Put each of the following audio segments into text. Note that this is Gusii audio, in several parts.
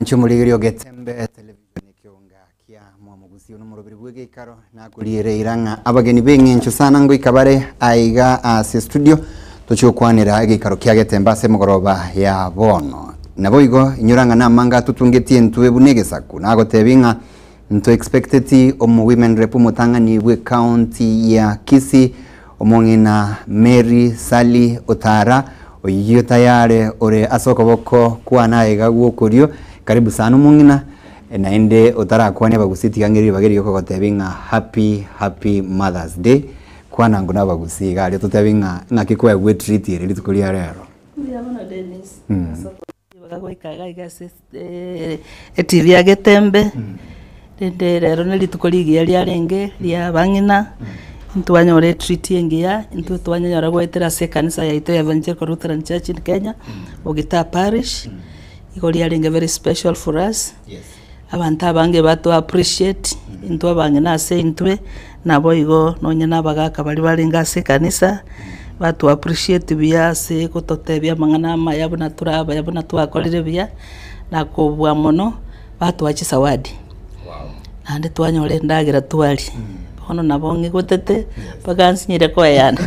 Inche omorigereria o Getembe Television ekeonga kia Mwamogusi one omoroberi bw'egeikaro nakoriere eira ng'a abageni b'eng'encho sana ngoika bare aiga ase studio tochie gokwanera egeikaro kia Getembe ase emogoroba ya bono. Naboigo inyora ng'a namange atotungetie intwe buna egesaku nagotebi ng'a nto expecteti omo women rep omotang'ani bw'ecounty ya Kisii Omong'ina Mary Sally Otara, oyio tayare ore ase okoboko kwane aiga gw'okorio, karibu sana omong'ina, naende otarakwania abagusii tiga ng'ire ribaga erio riokogotebi ng'a happy happy Mother's Day, kwana ng'o nabagusii iga aria totebi ng'a ng'aki kwaegwa etreat ere rituko ria rero. Mbuya mono Dennis, ase Ribaga goika iga iga ase etibi ya Getembe, rende rero ne rituko rigiya riarenge ria abang'ina, ntwanyora etreat engiya, intwe twanyora goetera ase ekanisa yaito ya Evangelical Lutheran Church in Kenya, Ogitaa Parish, igo riarenge very special for us, abanto abange bato appreciate, intwe abang'ina ase intwe, Naboigo nonya nabagaaka baria barenge ase ekanisa, bato appreciate buya ase gototebia amang'ana amaya buna tore abaya buna twakorire buya, na kobua mono, batoa chisawadi. Naende twanyora endagera twaria, bono nabo ng'igotete, mpaka nsinyire koeyana.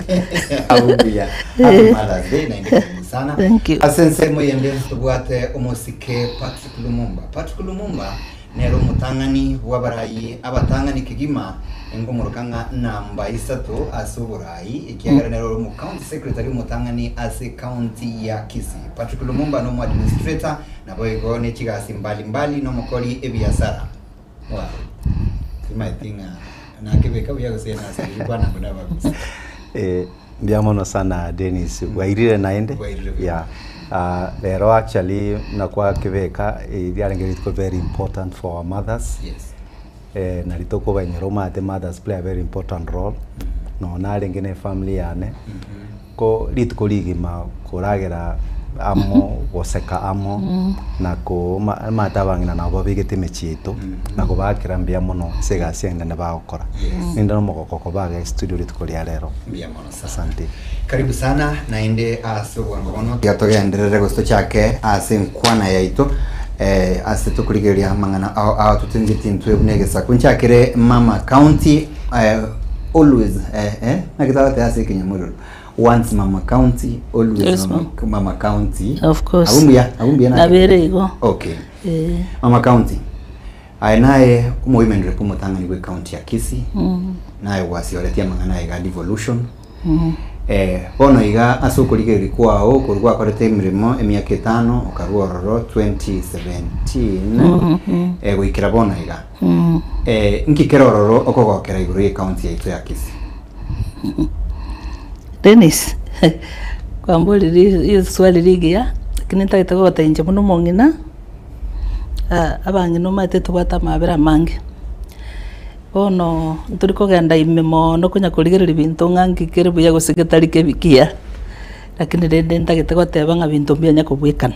Abwo mbuya. Happy Mother's Day naende karibu sana. Thank you. Ase ensemo eyende tobwate omosike Patrick Lumumba. Patrick Lumumba Nere omotang'ani bw'abarai abatang'ani kegima, nkomoroka ng'a namba isato ase oborai, ekiagera nere ore omocounty secretary omotang'ani ase ecounty ya Kisii. Patrick Lumumba nomo administrator, naboigo ne chigasi mbali mbali nomokori ebiasara. Wow. Timaeti ng'a nakebeka buya gose nasaririe kwana buna abagusii. Eh, mbuya mono sana Dennis, bwairire naende? Bwairire buya. Yeah. Ah, rero actually buna kwakebeka eh, riarenge rituko very important for our mothers. Yes. Eh, nari tokobainyora omanyete mothers play a very important role, nonya narenge na efamily yane, ko rituko rigima koragera amo, goseka amo, na ko oma omanyete abang'ina nabo babegete emechie yaito, na kobakera mbuya mono ase egasi enene bagokora. Ninde na omogoko koba iga estudio rituko ria rero. Mbuya mono sana. Asante. Karibu sana naende ase obwango bono tiga togenderere gose tochake ase enkwana yaito eh, ase tokorigereria amang'ana ao ao totengetie intwe buna egesaku nchakere mama county eh, always eh, eh, naki togoteba ase ekenyamorero once mama county always Yes, mama, mama county Of course. Abwo mbuya abwo mbuya naki? Nabere igo. okay Eh. mama county Aye naye omoimenere bw'omotang'ani bw'ecounty ya Kisii, naye gwasioretie amang'ana aye ga devolution. Eh, bono iga ase okorigereria kwao korwa gwakorete emeremo emiaka etano okarwa ororo 2017 eh, goikera bono iga eh, nki kere ororo okogokera igoro y'ecounty yaito ya Kisii? Dennis, kwamboririe riswali rigiya, lakini ntagete kogotebia inche buna omong'ina. Abang'ina omanyete tobwate amabera amange, bono ntori kogenda ime mono konya korigereria binto ng'a nki kere buya gose getari kebi kiya, lakini rende ntagete goteba ng'a binto mbianya kobwekana.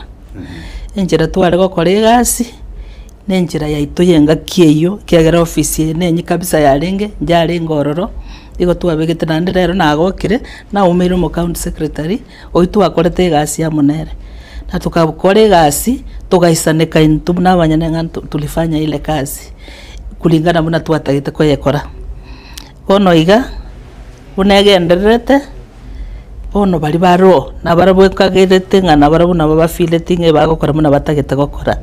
Enchera tware gokora egasi, na enchera yaito ya engaki eywo, ekiagera ofisi eye nenye kabisa yarenge, njarenge ororo, igo twabegete naende rero nagokire, naumeire omo county secretary. Oyio twakorete egasi amo nere, na tokakora egasi togaisaneka intwe buna abanyene ng'a tulifanya ile kazi kulingana buna twatagete koyekora. Bono iga, buna egendererete, bono baria baroo nabarabwo ekagerete ng'a nabarabwo nabo bafeeleti ng'a ebagokora buna batagete gokora.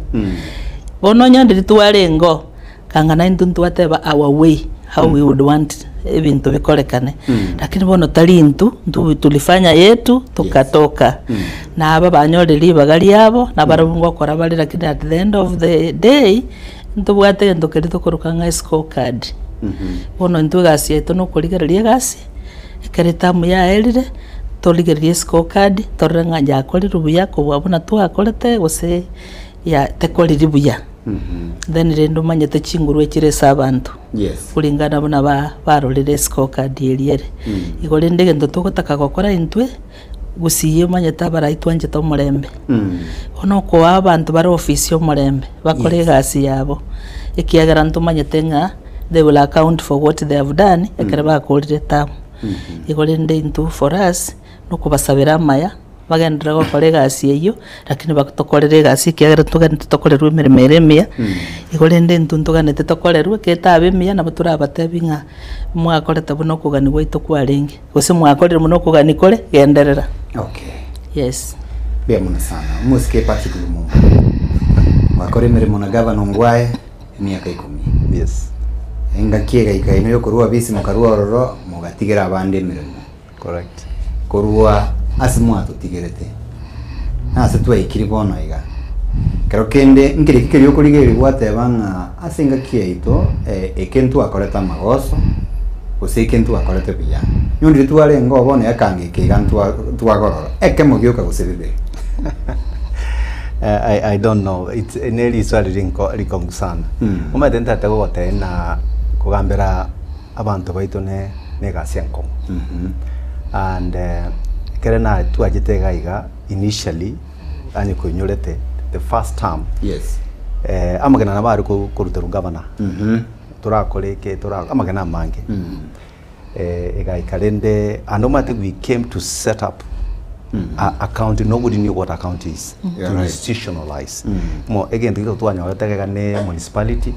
Bono onye ndiri twarengeo. Kanga naintwe ntwateba our way how we would want ebinto bikorekane lakini bono tari intwe, intwe tulifanya yetu tukatoka na aba banyorire ribaga riabo nabarabwo ngokora bare lakini at the end of the day ntobwate egento keria tokoroka ng'a escorecard. Bono intwe egasi yaito nokorigereria egasi, ekero etamu yaerire torigererie escorecard torore ng'a yakorirwe buya kobua buna twakorete gose ya tekoriri buya. Then rende omanyete chinguru echire ase abanto Yes. kulingana buna ba barorire escorecard eria ere. Igo rende egento togotaka gokora intwe, gusii omanyete abarai twanchete omorembe. Bono okoa abanto bare ofisi omorembe, bakore Yes. egasi yabo, ekiagera ntomanyete ng'a they will account for what they have done ekero bakorire term. Igo rende intwe for us, nokobasabera amaya. Bagenderere gokora egasi eyio, lakini batokorere egasi ekiagera togenderete tokorerwe emeremo ere emiya, igo rende intwe ntoganete tokorerwe, ketabe emiya nabo torabatebi ng'a mwakorete buna okogania gwaito kwarenge, gose mwakorire buna okogania kore, genderera. Okay. Yes. Mbuya mono sana. Omosike Patrick Lumumba. Mwakora emeremo na gavana Ongwae emiaka ikomi. Yes. Engaki egaika ime yokorua ofisi mokarua ororo mogatigera abande emeremo. Correct. Korwa ase mwatotigerete, na ase twaikire bono iga. Ekero kende nkereki keria okorigereria gwateba ng'a ase engaki yaito eke ntwakorete amagoso, gose eke ntwakorete buya. Nyonde twarenge oo bono ekanga eke iga ntwagorora, ekemo gioka gose bibere. I don't know, it's ne riswali rinko rikongu sana. Omanyete ntagete gogotebia ng'a kogambera abanto baito ne negasi enkong'u. And ekere na twachete iga iga initially onye koinyorete the first term Yes. amagena nabo are koruterwa gavana torakore eke tora amagena amange. Egaika rende and omanyete we came to set up a a county nobody knew what a county is Yeah, to right. institutionalize mo egento gento twanyorete iga ne municipality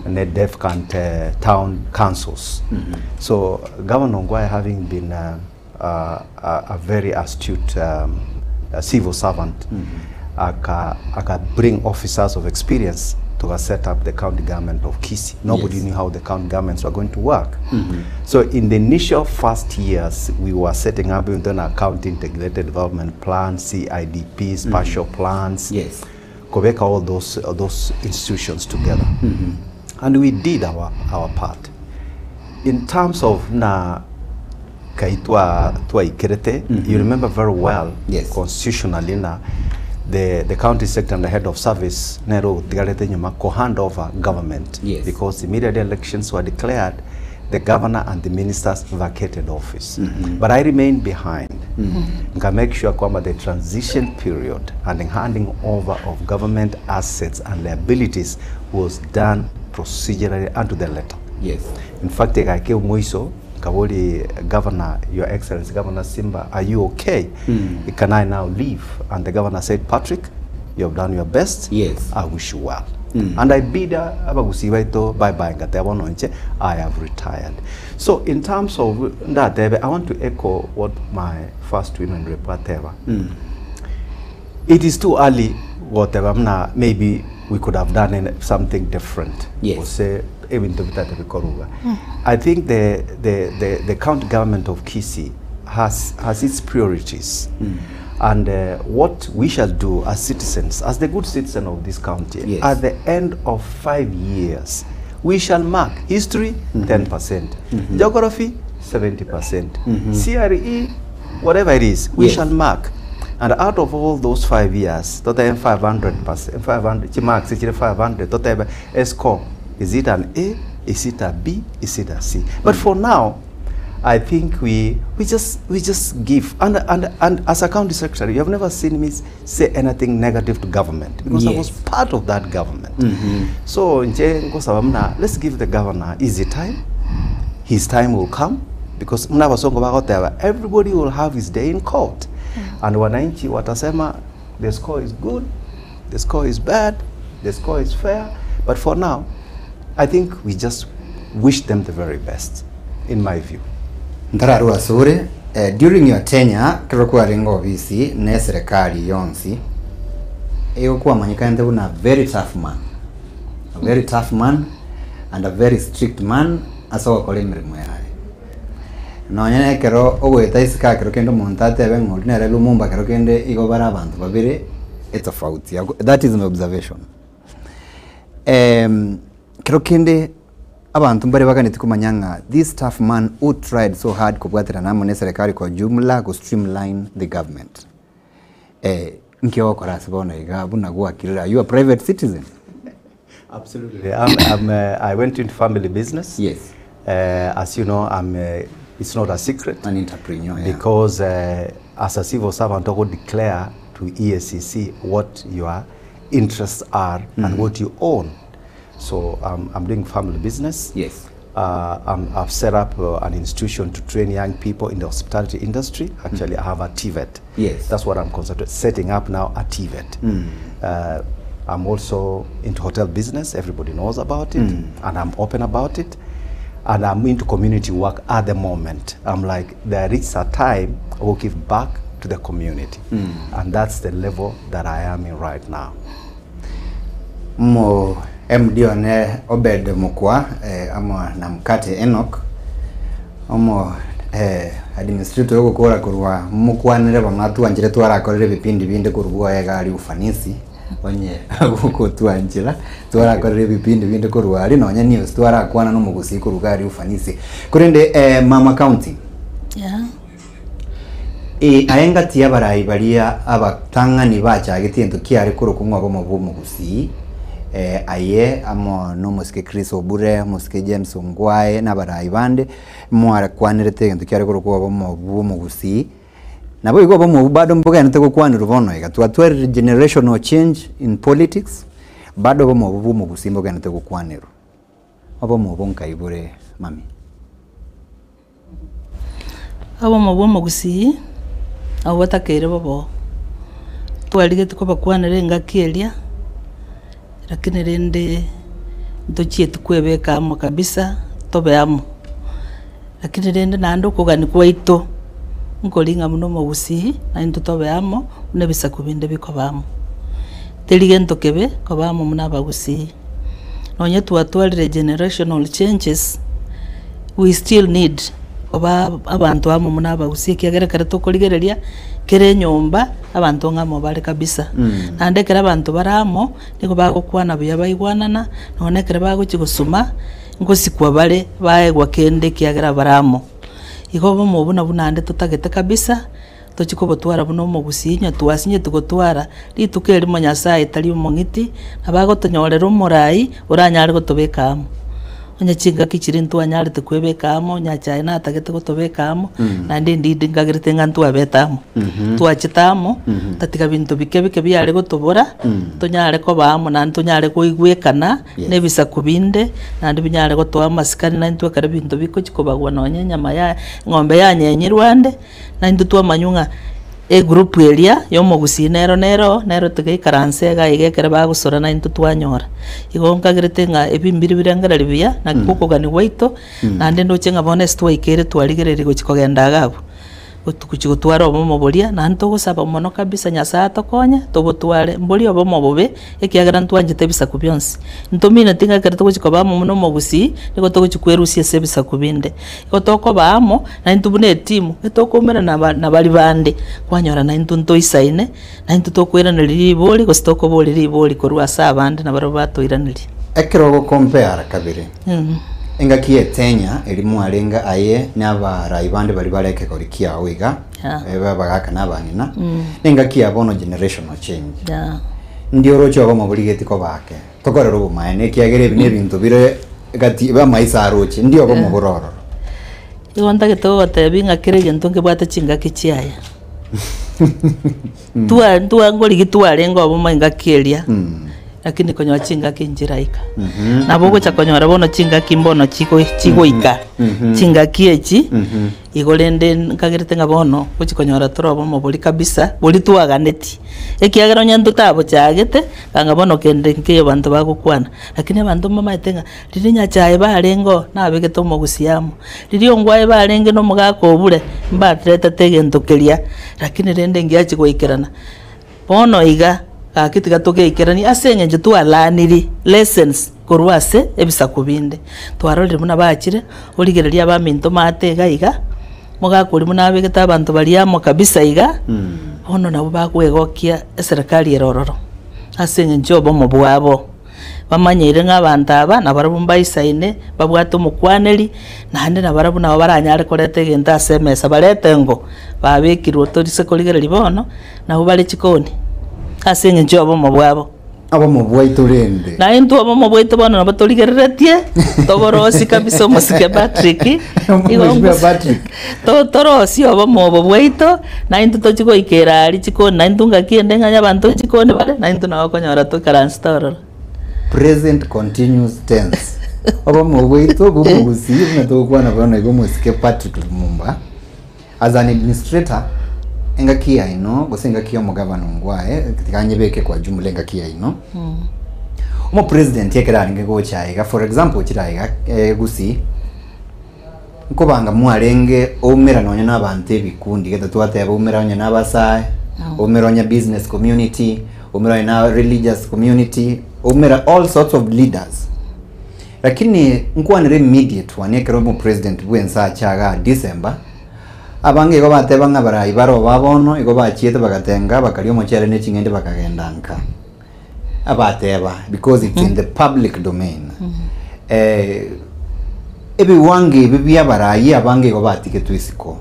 ne defcant town councils so Governor Ongwae having been a a a very astute civil servant aka aka bring officers of experience toga set up the county government of Kisii nobody Yes. knew how the county governments were going to work so in the initial first years we were setting up even a county integrated development plan CIDP spatial plans Yes. kobeka all those institutions together and we did our, our part in terms of na kai twa twaikerete you remember very well Yes. constitutionally na the county sector and the head of service nero otigarete nyuma ko hand over government Yes. because immediately elections were declared the governor and the ministers vacated office but I remained behind nka make sure kwamba the transition period and the handing over of government assets and liabilities was done procedurally and to the letter. Yes. In fact, egake omoiso nkabori governor, your excellency Governor Simba, are you okay? Can I now leave? And the governor said, Patrick, you have done your best. Yes. I wish you well. And I bid abagusii baito bye bye ngateba bono inche I have retired. So in terms of ndatebe I want to echo what my first women rep ateba. It is too early goteba muna maybe we could have done something different. Yes. Gose ebinto bitate bikoruga. I think the county government of Kisii has its priorities. And what we shall do as citizens, as the good citizen of this county, Yes. at the end of 5 years, we shall mark history 10%, geography 70%, CRE, whatever it is, we Yes. shall mark. And out of all those 5 years, tote 500%, 500, chimarks, chire 500, tote a score. Is it an A? Is it a B? Is it a C? But for now, I think we just give. And as a county secretary, you have never seen me say anything negative to government because I was Yes. part of that government. So nche nkosaba muna, let's give the governor easy time. His time will come because muna basongo bagoteba everybody will have his day in court. And wananchi watasema the score is good, the score is bad, the score is fair. But for now, I think we just wish them the very best, in my view. Ntararua asore during your tenure kero kwarenge obisi na eserekari yonsi igo kwamanyekanete buna very tough man, a very tough man and a very strict man ase ogokora emeremo yaye nonya na ekero ogoeta isiko ekero kende omonto atebe ng'a oria nere Lumumba ekero kende igo bare abanto babere etofauti. That is my observation. Kero kende abanto mbare baganeti komanya ng'a this tough man who tried so hard kobwaterana amo na eserekari kwa jumla go streamline the government nki ogokora ase bono iga buna gwakirire, are you a private citizen? Absolutely. I went into family business. Yes. As you know, it's not a secret. An entrepreneur, yeah. Because as a civil servant, I would declare to EACC what your interests are and what you own. So I'm doing family business. Yes. I'm, I've set up an institution to train young people in the hospitality industry. Actually, I have a TVET. Yes. That's what I'm concentrating, setting up now a TVET. I'm also into hotel business. Everybody knows about it, and I'm open about it. And I'm into community work at the moment. I'm like, there is a time I will give back to the community. And that's the level that I am in right now. Mo MD one Obed Mokwa eh, amo na Mkate Enoch omo eh, administrator ogokora korwa mokwanere bamatuanchire twarakorire ebipindi binde korwa egari ufanisi onye gokotwanchera twarakorire ebipindi binde korwa ari nonya news twarakwana nomogusi korwa gari ufanisi korende eh, mama county Yeah. E, aye ngati abarai baria abatang'ani bachagete ento kiare korokwa ng'a obomo bwa omogusii eh, aye amo na omosike Chris Obure, omosike James Ongwae na abarai bande mwarakwanerete egento kiare korokwa obomo bwa omogusii nabo igo obomo obu bado mbogenete gokwanerwa bono iga twatwarire generational change in politics bado obomo obu bwa omogusii mbogenete gokwanerwa obomo obo nkai bore mami. Obomo bwa omogusii, nabo botakeire bobe oo, twarigetie kobakwanera engaki eria, lakini rende ntochieti kwebeka amo kabisa, tobe amo. Lakini rende naende okogania kwaito, nkori ng'a buna omogusii, naintwe tobe amo, buna ebisaku binde bikoba amo. Teri gento kebe, koba amo buna abagusii. Nonye twatwarire generational changes, we still need koba abanto amo buna abagusii ekiagera ekero tokorigereria, kera enyomba, abanto ng'a amo bare kabisa. Naende ekero abanto bare amo, nigo bagokwana buya baigwanana, nonya ekero bagochia gosoma, ngosikwa bare, baegwa kende ekiagera bare amo. Igo obomo obwo nabwo naende totagete kabisa, tochie kobotwara buna omogusii onye twasinyeti gotwara, rituko erimo Nyasaye tari omong'iti, nabo agotonyorera omorai, oranyare gotobeka amo. Onye chingaki chiria ntwanyarete kwebeka amo, Nyachae natagete gotobeka amo, naende indeed nkagerete ng'a ntwabete amo. Twachete amo, tatiga binto bike bike biare gotobora, tonyare koba amo naende tonyare koigwekana na ebisaku binde, naende binyare gotoa amasikani naintwe ekero ebinto bikochia kobagwa nonye enyama ya eng'ombe yanyenyirwe ande, Naintwe twamanywa ng'a egroup eria y'omogusii nero nero nero tigaikaranse iga iga ekero bagosora naintwe twanyora. Igo nkagerete ng'a ebi mbiri birengererio buya, naki okogania gwaito, naende ndoche ng'a bono ase twaikeire twarigereiri gochia kogenda iga abwo, gochia gotwara obomo boria, naende togosaba mono kabisa Nyasaye atokonye, tobotware, mbori obomo bobe, ekiagera ntwanchete ebisaku bionsi. Ntomineti ng'a ekero togochia koba amo buna omogusii, nigo togochia kwerusia ase ebisaku binde. Igo tokoba amo, naintwe buna etimu, etokoumerana naba nabaria bande, kwanyora naintwe ntoisaine, naintwe tokoiraneria ribori gose tokoboria ribori korwa ase abande nabarabwo batoiraneria. Ekero ogokompare kabere, engaki y'etenya eria mwarenge aye na abarai bande baria bare ekegori kiao iga, Yeah. ebe abagaka na abang'ina, na engaki ya bono generational change. Yeah. Ndi oroche obomo borigeti koba ake, tokorere obomaene ekiagera ebi nebinto bire gati b'amaiso aroche, ndi obomo bore ororo. Igo ntagete gogotebia ng'a kera egento nkebwate chingaki chiaye. Twa ntwa ngorigia twarenge obomo engaki eria, lakini konyora chingaki nchiraika. Nabo ogocha konyora bono chingaki mbono chigo chigoika, chingaki echi, igo rende nkagerete ng'a bono, ngochi konyora tore obomo boria kabisa, boria twaganetie. Ekiagera onye ntotabochagete, kanga bono kende nkeiyo abanto bagokwana, lakini abanto mbamaete ng'a riria Nyachae barenge oo, nabegete omogusii amo, riria Ongwae barenge na omogaka obure, mbaretete egento keria, lakini rende ngiachia goikerana. Bono iga, gaki tiga togeikeranie ase eng'encho twalaniri lessons korwa ase ebisaku binde. Twarorire buna bachire, origereria abaminto maate iga iga, mogaka oria buna abegete abanto baria amo kabisa iga, bono nabwo bagwegokia eserekari ere ororo, ase eng'encho ya obomo bwabo. Bamanyeire ng'a abanto aba nabarabwo mbaisaine, babwate omokwaneri, naende nabarabwo nabo baranyare koreta egento ase emesa, barete ngo, babekirwe torise korigereria bono, nabwo bare chikoni, ase eng'encho ya obomo bwabo. Obomo bwaito rende. Na intwe obomo bwaito bono nabo torigereretie, toborosie kabisa omosike Patrick, igo Omosike Patrick. to- torosie obomo obo bwaito, naintwe tochie goikera aria chikoni, naintwe ngaki ende ng'a onye abanto chikoni bare, naintwe nabo okonyora toikaransete ororo. Present continuous tense. Obomo bwaito bwa omogusii buna togokwana bono iga omosike Patrick Lumumba, as an administrator, engaki yaino gose engaki ya omogabana ongwae, tiga nyebeke kwa jumla engaki yaino, omopresident ekero arenge gocha iga, for example ochire aiga gusii, Nkobanga mwarenge oumera nonya na abanto ebikundi gete twateba oumera onye na abasae, oumera onye business community, oumera onye na religious community, oumera all sorts of leaders. Lakini nkwanere immediate one ekero omopresident bwe ense acha igaa December, abange igo bateba ng'a abarai bare oba bono igo bachiete bagatenga bakaria omochere ne ching'ende bakagenda nka. Abateba because it's in the public domain. Eh, ebiwango ebi bia abarai abange igo batigetwe isiko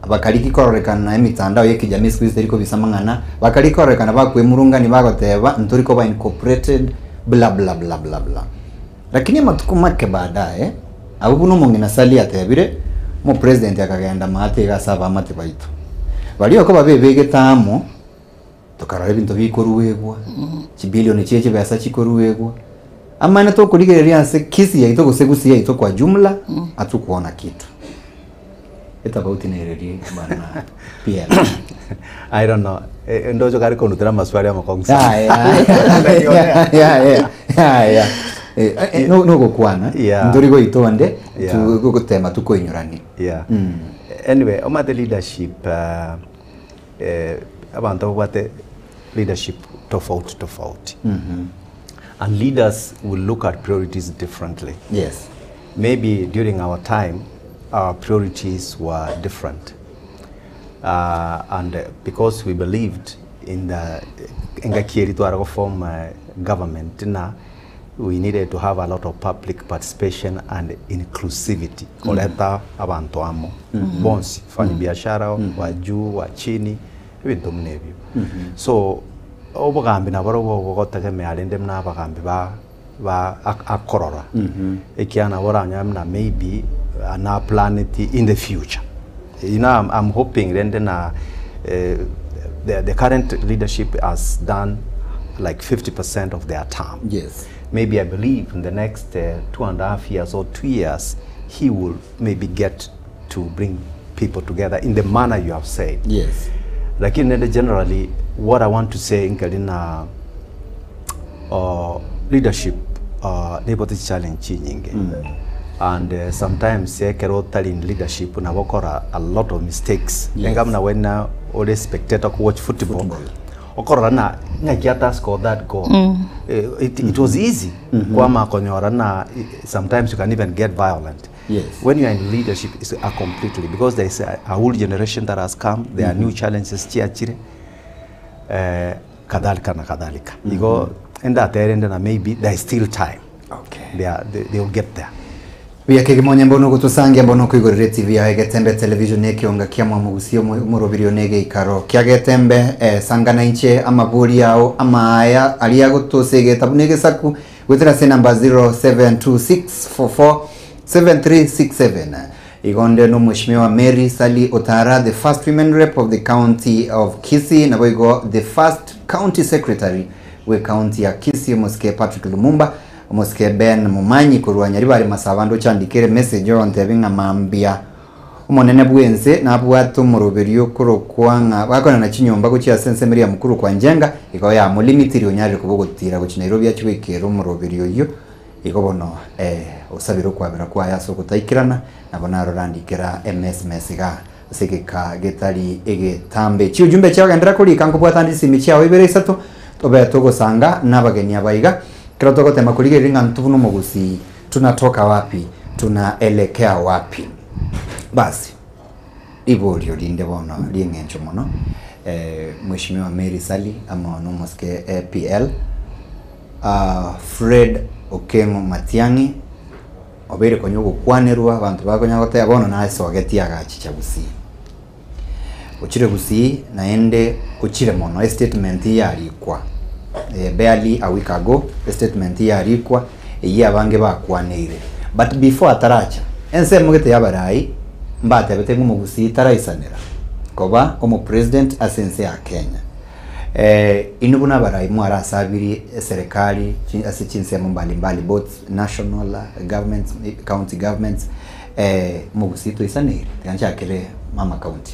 bakariki kororekana emitandao ya kijamii siku hizi teri kobisa amang'ana bakariki kororekana bakwemurungani bagoteba ntori koba incorporated bla bla bla bla bla lakini amatuko make baadaye abwo buna omong'ina Sally atebire omopresident akagenda maate iga ase abaamate baito baria okoba bebegete amo Tokarora ebinto bikoruegwa, chibilioni chie chibesa chikoruegwa, amang'ana tokorigereria ase Kisii yaito gose Gusii yaito kwa jumla, hatukuona kitu. Etofauti nere bana PL. I don't know. Eh, ndocho kari kondutera amaswali amakong'u sana. Yaya, yaya, yaya. Eh, eh, no- nogokwana Yeah. ntori goita onde Yeah. tu- gotema tukoinyorania Yeah. Anyway, omanyete leadership uh, Abanto babwate leadership tofauti tofauti and leaders will look at priorities differently. Yes. Maybe during our time our priorities were different and because we believed in the engaki eria tware go form government na we needed to have a lot of public participation and inclusivity koreta abanto amo bonsi fanyi biashara wa juu wa chini ebinto buna ebio so obogambi naborobwo bogotegemea rende buna abagambi ba ba akorora ekiagera nabo oranyore buna maybe na planeti in the future you know I'm, I'm hoping rende na the, the current leadership has done like 50% of their term Yes. maybe I believe in the next 2.5 years or 2 years, he will maybe get to bring people together in the manner you have said. Yes. Lakini nende generally, what I want to say nkeri na leadership nebwate challenge chinyinge and sometimes ekero otari in leadership nabo okora a lot of mistakes. Enga buna when ore spectator ko watch football, Football. Okorora na ng'aki ata score that goal. It was easy kwama konyora na sometimes you can even get violent. When you are in leadership, it's a completely because there is a whole generation that has come, there are new challenges chiachire kadhalika na kadhalika. Igo endaterende na maybe there is still time. They will get there. Buya kegima onye mbono ogotosangia mbono okoigorera etivi yaye Getembe Television na ekionga kia Mwamogusia omoroberio na egeikaro kia Getembe eh, sangana inche amabori ao amaaya aria agotosegeta buna egesaku goetera ase enamba 0726447367 Igo onde nomweshimiwa Mary Sally Otara the first women rep of the county of Kisii naboigo the first county secretary bwe county ya Kisii omosike Patrick Lumumba Omosike Ben Momanyi korwa Nyaribari Masaba ndoche andikere message ogontebia ng'a mambia Omonene bw'ense nabwate omoroberio okorokwa ng'a bakoenana chinyomba gochia ase ensemo eria ya Mukuru kwa Njenga, igo yamolimitirie onyarire koba ogotiira gochia Nairobi achie goikera omoroberio oyio. Igo bono osabire okwabera kwaye ase ogotaikerana, nabo narora andikera emesmes igaa ase egeka getari egetambe. Chiujumbe chiagenderera korika nkobwata ande chisimi chiao ibere isato, tobe togosanga nabageni aba iga, ekero togotema korigereria ng'a ntwe buna omogusii tunatoka wapi, tunaelekea wapi. Basi, riborio rinde bono ri'eng'encho mono, Mheshimiwa Mary Sally amo nomosike PL, Fred Okeng'o Matiang'i, obeire konya ogokwanerwa, abanto bakonya goteba bono nasogetie agachicha Gusii. Ochire Gusii naende ochire mono estatement yarikwa barely a week ago estatement yarikwa eyio abange bakwaneire but before ataracha ensemo gete yabarai mbatebete ng'a omogusii taraisanera koba omopresident ase ense ya Kenya. Eh, inwe buna abarai mwarasabirie eserekari chi ase chinsemo mbali mbali both national governments, county governments, eh, mogusii toisaneire? Tiga nchakere mama county.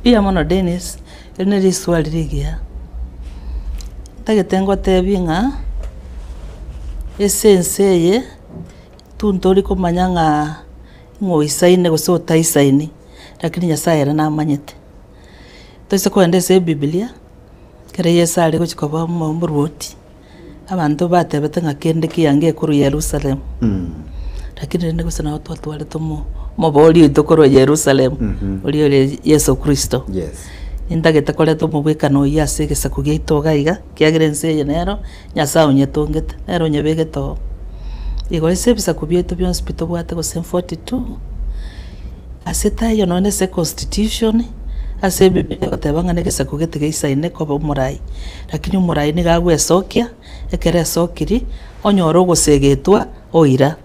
Mbuya mono Dennis, eri ne riswali rigiya. Ntagete ngotebie ng'a, ase ense eye, tuntori komanya ng'a ng'a oisaine gose otaisaini, lakini Nyasaye ere namanyete. Toise kogenda ase ebibilia, ekero Yeso are gochia koba omo omorwoti, abanto batebete ng'a kende kiange ekorwa Yerusalemu, lakini rende gose nabo twatwarete omo omobori oito korwa Yerusalemu, oria ore Yeso Kristo. Yes. Nintagete koreta omobwekano oyio ase egesaku giaito iga iga, ekiagera ense eye nero Nyasae onyetongete, nere onyebegete oo. Igo ase ebisaku biaito bionsi pi tobwate gose 42, ase taiyo nonye ase econstitution, ase ebibilia egoteba ng'a na egesaku gete geisaine koba omorai, lakini omorai nigo agwesokia, ekero esokirie, onyore ogosegetwa oira.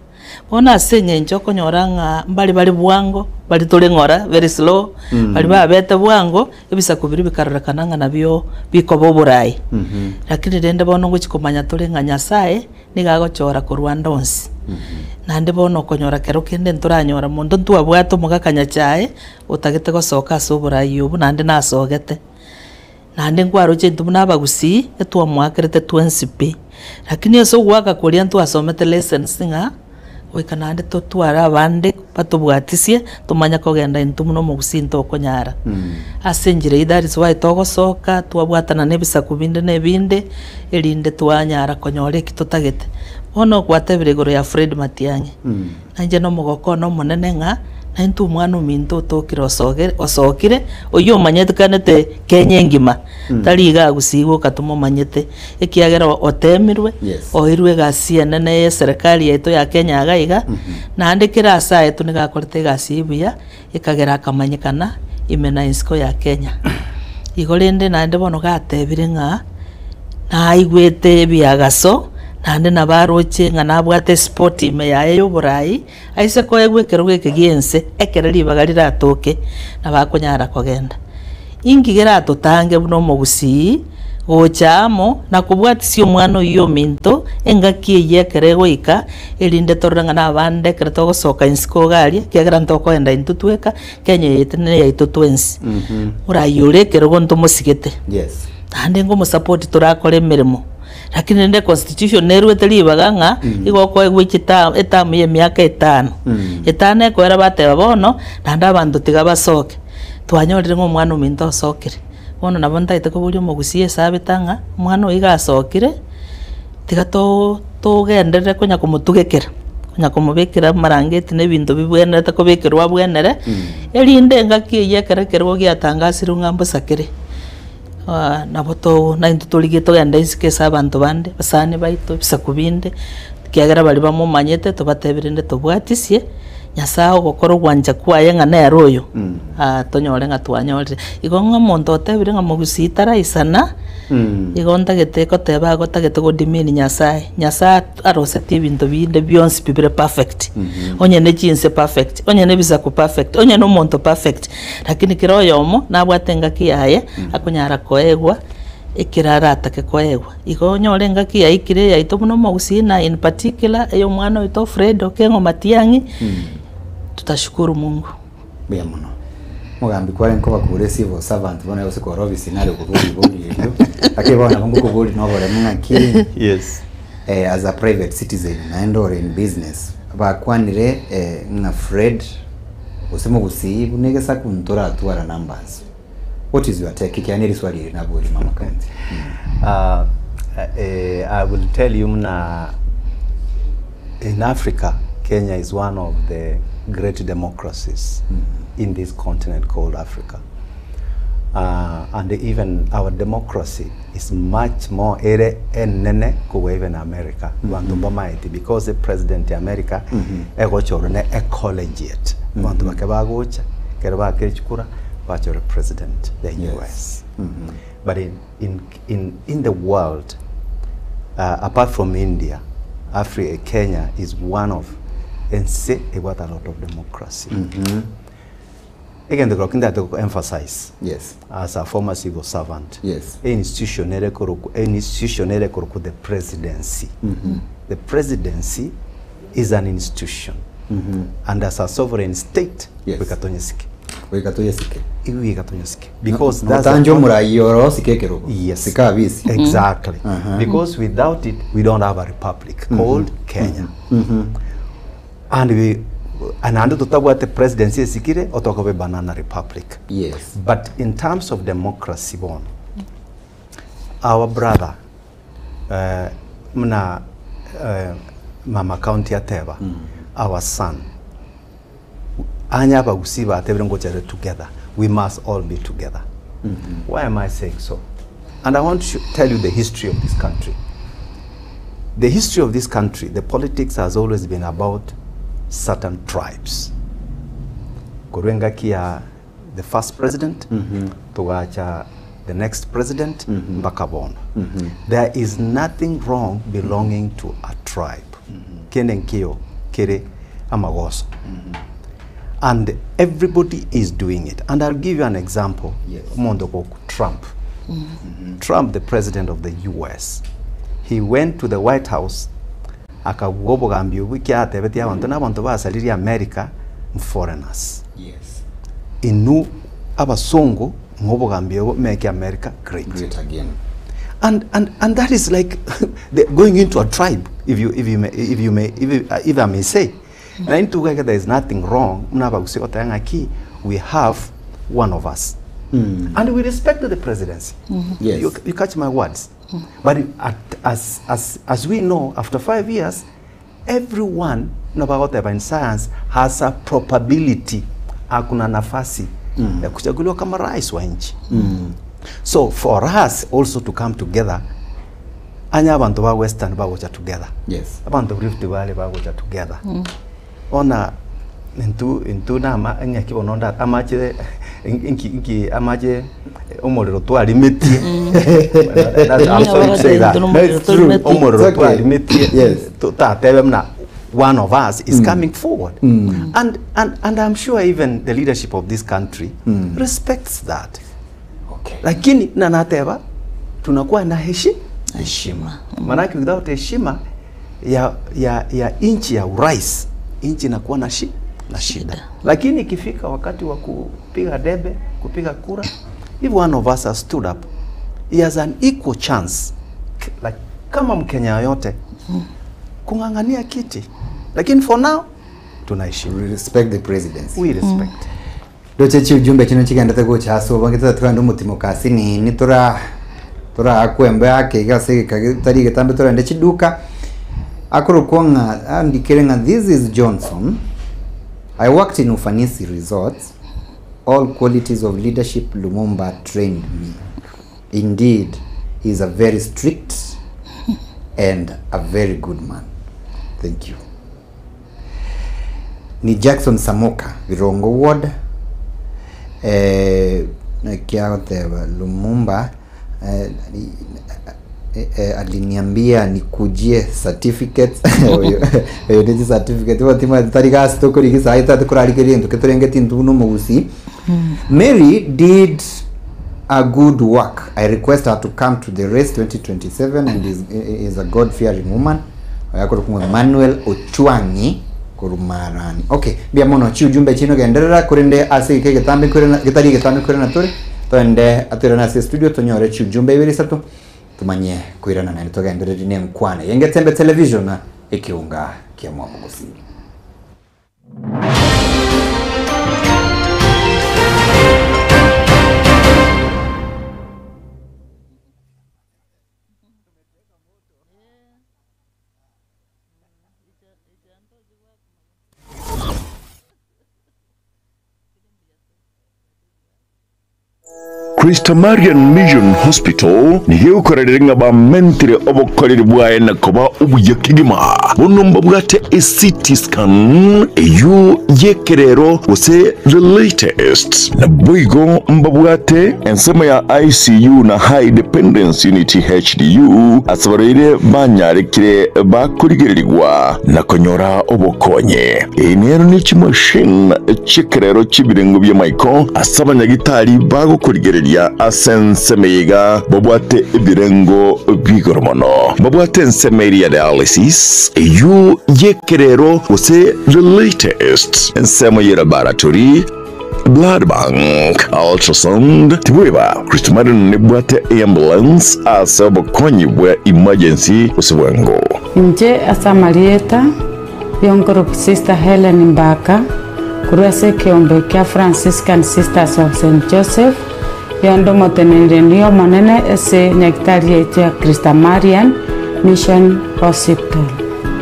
Bono ase eng'encho okonyora ng'a mbare bare bwango, mbare tore ng'ora, very slow, baria babete bwango, ebisaku biria bikarorekana ng'a nabio bikoba oborai. Lakini rende bono ngochia komanya tore ng'a Nyasaye nigo agochora korwa ande onsi. Naende bono okonyora kero kende ntoranyora monto ntwabwate omogaka Nyachae, otagete gosoka ase oborai obwo naende nasogete. Naende nkwaroche intwe buna abagusii, etwamoakerete twensi pi. Lakini ase ogoaka koria ntwasomete lessons ng'a goika naende totware abande batobwatisie tomanye kogenda intwe buna omogusii ntokonyara. Ase enchera eyio that is why togosoka twabwatana na ebisaku binde na ebinde, erinde twanyara konyora eki totagete. Bono gwatebire igoro ya Fred Matiang'i, na inche nomogoko one omonene ng'a naintwe omwana ominto otokire osogere osokire, oyio omanyekanete Kenya engima, tari igaa gusii goka tomomanyete, ekiagera otemirwe, Yes. oirwe egasi enene ya eserekari yaito ya Kenya iga iga, naende kera ase aetwe nigo akorete egasi eyio buya, ekagera akamanyekana ime na isiko ya Kenya. Igo rende naende bono gatebire ng'a naigwete ebiagaso, naende nabo aroche ng'a nabwate esport ime yaye ya oborai, aise koegwa ekerogo eke gia ense, ekere ribaga riratoke, nabo akonyara kogenda. Inki keratotange buna omogusii gocha amo na kobwatisia omwana oyio ominto engaki eyio ekero egoika, erinde torore ng'a nabande ekero togosoka isiko iga aria, ekiagera ntokoenda intwe tweka, Kenya eye neyaito twensi. Orayi ore ekerogo ntomosigete, Yes. naende nkomosapoti torakore emeremo, lakini rende econstitution nerwete ribaga ng'a igo okoegwa chita eterm ya emiaka etano. Etano ekoera bateba bono, naende abanto tiga basoke. Twanyorire ng'a omwana ominto osokire, bono nabo ntagete koboria omogusii esabete ng'a, omwana oyo iga asokire, tiga too togenderere konya komotugekera, konya komobekera amarangeti na ebinto bibwenerete kobekerwa abwenere, erinde engaki eyio ekero ekerogo giatangasirwe ng'a mbosa kere, nabo to naintwe torigie togende isiko ase abanto bande, abasani baito, ebisaku binde, ekiagera baria bamomanyete tobatebie rende tobwatisie, Nyasaye ogokora ogwancha kwaye ng'a nere oyo, tonyore ng'a twanyorire. Igo ng'a omonto otebire ng'a mogusii taraisana, igo ntagete koteba igo otagete go demean Nyasaye. Nyasaye arosetie ebinto binde bionsi pi bire perfect, onye ne chinse perfect, onye ne ebisaku perfect, onye na omonto perfect, lakini kera oyomo nabwate engaki yaye akonyara koegwa ekero aratake koegwa. Igo onyore engaki yaikire eyaito buna omogusii na in particular eya omwana oito Fred Okengo Matiang'i, tutashukuru Mungu. Mbuya mono. Omogambi kware nkobakura civil servant bono gose kore ofisi nare okobori ribori erio, lakini bono nabo ngokobori na oboremu ng'aki Yes. eh, as a private citizen naende ore in business, bakwanire ng'a Fred gose mogusii buna egesaku ntoratwara numbers. What is your take? Ekiagera neriswali eri naborie mama county. Eh, I will tell you muna in Africa, Kenya is one of the great democracies in this continent called Africa. And even our democracy is much more ere enene kobua even America. Abanto mbamaeti because the president ya America egochorwa ne a collegiate. Abanto bake bagocha ekero baakire chikura bachore president the US. But in, in, in, in the world apart from India, Afri Kenya is one of ense ebwate a lot of democracy. Egento kerokio ntagete go emphasize Yes. as a former civil servant, Yes. e institution ere korokwa e institution ere korokwa the presidency. The presidency is an institution and as a sovereign state Yes. goika tonyesike. Goika toyesike. Goika tonyesike because that's the Notanje only- omorai oro osike ekerogo. Yes. Sika abisi. Exactly. Because without it, we don't have a republic called Kenya. And we and naende totabwate presidency esikire, otokoba banana republic. Yes. But in terms of democracy bono, our brother muna mama county ateba, our son, anya abagusii batebire ngochere together, we must all be together. Why am I saying so? And I want to tell you the history of this country. The history of this country, the politics has always been about certain tribes. Korwa engaki ya the first president, togacha the next president, mpaka bono. There is nothing wrong belonging to a tribe. Kende nkio kere amagoso. And everybody is doing it. And I'll give you an example. Yes. Omonto goku Trump. Trump, the president of the US, he went to the White House akabua obogambi obwo ekiagera atebetie abanto na abanto basaririe America foreigners. Yes. Inwe abasongo ng'a obogambi obo make America great. Great again. And, and, and that is like the, going into a tribe, if you, if you may, if you may, if, you, if I may say. Na intwe iga there is nothing wrong, buna abagusii goteba ng'aki, we have one of us. And we respect the presidency. Yes. You, you catch my words. But at, as, as, as we know, after 5 years, everyone, nabagoteba in science, has a probability, akuna nafasi ya kuchaguliwa kama rais wa nchi. So for us also to come together, anya abantu ba Western bagocha together. Yes. Abantu Rift Valley bagocha together. Ona intu intu nama ng'aki bono nda amache inki inki amache omorero twarimetie. I'm sorry to say that. No, it's true. Omorero It's okay. twarimetie. Yes. Tatebe mna one of us is coming forward. And, and, and I'm sure even the leadership of this country respects that. Okay. Lakini na nateba tunakuwa na heshi Heshima. Manake without heshima ya, ya, ya nchi ya urais, nchi inakuwa na, shi, na shida. Lakini ikifika wakati wa kupiga debe, kupiga kura, if one of us has stood up, he has an equal chance like, kama Mkenya yote kung'ang'ania kiti, lakini for now tunaheshimu, We respect the presidency. we respect. Ndoche chi ujumbe chino chigendete gocha ase obange totwende omotimo kasi nini tora torakwembe ake iga ase egeka tari egetambe torende chiduka akorokwo ng'a andikere ng'a this is Johnson. I worked in Ufanisi Resorts. All qualities of leadership Lumumba trained me. Indeed, he is a very strict and a very good man. Thank you. Ni Jackson Samoka, Virongo Ward. Kiagoteba Lumumba aliniambia nikujie certificates oyo nĩ certificate watima tari gasi tukurigisa ita tukurarikiria ntuke turengeti ntu no mugusi. Mary did a good work. I request her to come to the race 2027 and is a God fearing woman. Oyakoro Manuel Ochwangi kurumarani. Okay, bia mono chi ujumbe chino genderera kurinde ase ike getambe kurena getari getambe kurena tore twende atwirana ase studio tonyore chi ujumbe ibiri satu tumanye kwirana na tugenderere ne nkwane yengetembe television na ikiunga kia mwamugusi. Christamarian Mission Hospital nigegukorerera ng'a bamentire obokoreri bwaye na koba obuya kegima bono mbabwate e CT scan eyu yekerero gose the latest na boigo mbabwate ensemo ya ICU na high dependence unit HDU asabareire banyarekire bakorigererigwa na konyora obokonye eye nero ni chimachine. chi'ekerero chi'ebirengo bi'amaiko ase abanyagitari bagokorigereria ase ensemo eye iga babwate ebirengo bi'igoro mono. Babwate ensemo eria ya dialysis, eyio y'ekerero gose the latest, ensemo ye laboratory, blood bank, ultrasound, tibweba Christmarian nebwate eambulance ase obokonyi bwa emergency gose bwango. Inche ase amarieta y'onkoroku Sister Hellen Mbaka, korwa ase ekeombe kia Franciscan Sisters of Saint Joseph, yonde omoteneneri omonene ase nyagitari yaito ya Christamarian Mission Hospital.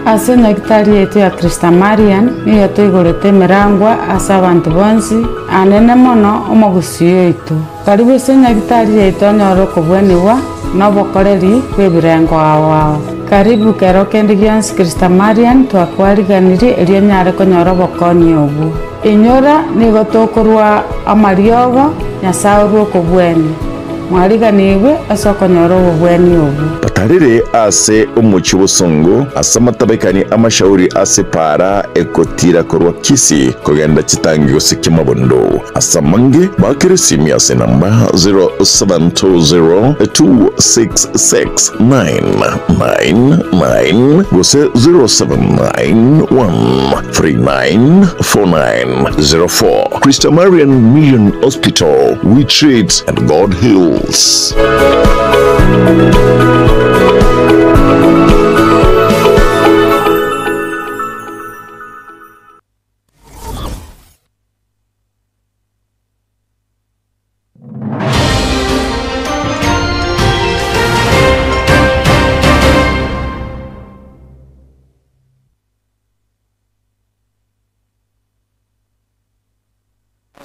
Ase nyagitari yaito ya Christamarian nigo toigorete emerangwa ase abanto bonsi, anene mono omogusii oito. Karibu ase nyagitari yaito onyore okobwenigwa na obokoreri bw'ebirengo ao ao. Karibu kero kende gionsi Christamarian twakwariganirie erio onyare konyora obokonyi obwo. Inyora nigo tokorua amariogo, Nyasae orue okobwenia. Mwariganigwe ase okonyora obobweni obwo. Batarire ase omochie obosongo, ase amatabekani amashauri ase epaara egotira korwa Kisii kogenda chitangi gose Kiamabondo. Ase amange, baakere esimi ase enamba 0720 266 999 gose 0791 394904. Christamarian Mission Hospital, we treat and God heals.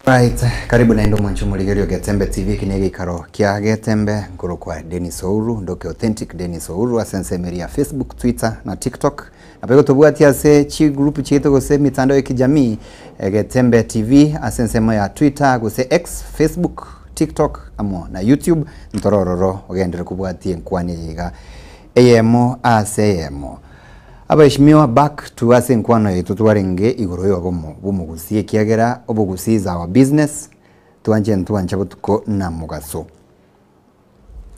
Right, karibu naende omwanchi omorigereria o Getembe TV, eki negeikaro kia Getembe, nkorokwa Dennis Ouru, ndoke authentic Dennis Ouru ase ensemo eria ya Facebook, Twitter na TikTok. Nabo egotobwatia ase chigroup chiaito gose emitandao ya kijamii, Getembe TV ase ensemo ya Twitter gose X, Facebook, TikTok amo na YouTube, ntore ororo ogenderere kobwatia enkwana eye iga eyemo ase eyemo. Abaeshimiwa back to ase enkwano yaito twarenge igoro yobomo bw'omogusii ekiagera obogusii is our business, twanche ntwancha botuko na mogaso.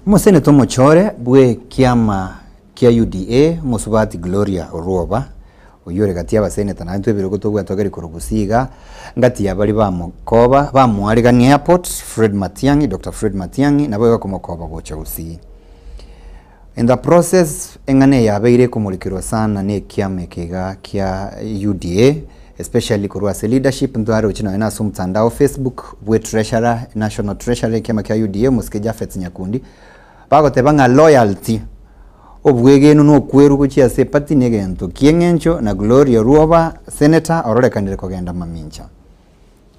Omoseneta omochore bw'ekiama kia UDA omosubati Gloria Orwoba oyio ore gati y'abaseneta naende twebirogo tobwate ogeri korwa Gusii iga ngati ya baria bamokoba bamoarigania airport Fred Matiang'i Doctor Fred Matiang'i nabo igo komokoba gocha Gusii. In the process, eng'ana eye yabeire ekomorikerwa sana na ekiama eke iga kia UDA, especially korwa ase leadership, ntwaroche nonye na ase omotandao Facebook bwe treasurer, national treasurer ekiama kia UDA omosike Japhet Nyakundi, bagoteba ng'a loyalty, obwegenwa na okwerwa gochia ase eparty na egento kieng'encho na Gloria Orwoba, senator, ororekanire kogenda mamincha.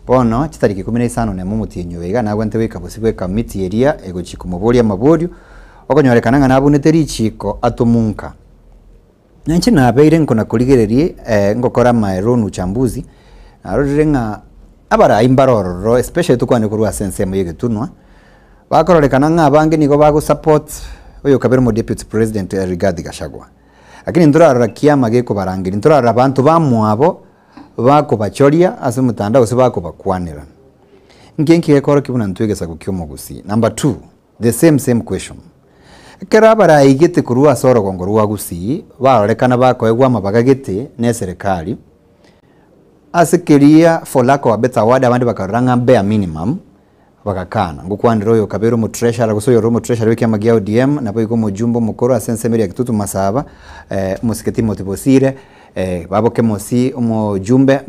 Bono chitariki ikomi na isano nemo omotienyi oyo iga nagwente goika bosio bw'ekamiti eria egochia komoboria amaborio, okonyorekana ng'a nabunete richiiko atomonka. Na inche nabeire nkona-korigereria ngokora my own uchambuzi, narorire ng'a abarai mbare ororo especially tokwane korwa ase ensemo y'egetunwa, bakororekana ng'a abange nigo bagosupport oyokabere omodeputy president Rigathi Gachagua. Lakini ntorarora kiama gekobarangeria, ntorarora abanto bamwabo. Bakobachoria ase omotandao gose bakobakwanera. Nki enki gekorokia buna ntwe egesaku kia omogusii? Number two, the same same question. Ekero abaraigete korwa ase orogongo rwa Gusii barorekana bakoegwa amabaga gete na eserekari, ase keria for lack of a better word abande bakarora ng'a bare minimum, Bagakana, Ngokwanera oyo okabeire omotreasurer, gose oyore omotreasurer bw'ekiama gia ODM, naboigo omojumbe omokoro ase ensemo eria ya Kitutu Masaba, omosike Timothy Bosire, babo Kemosi omojumbe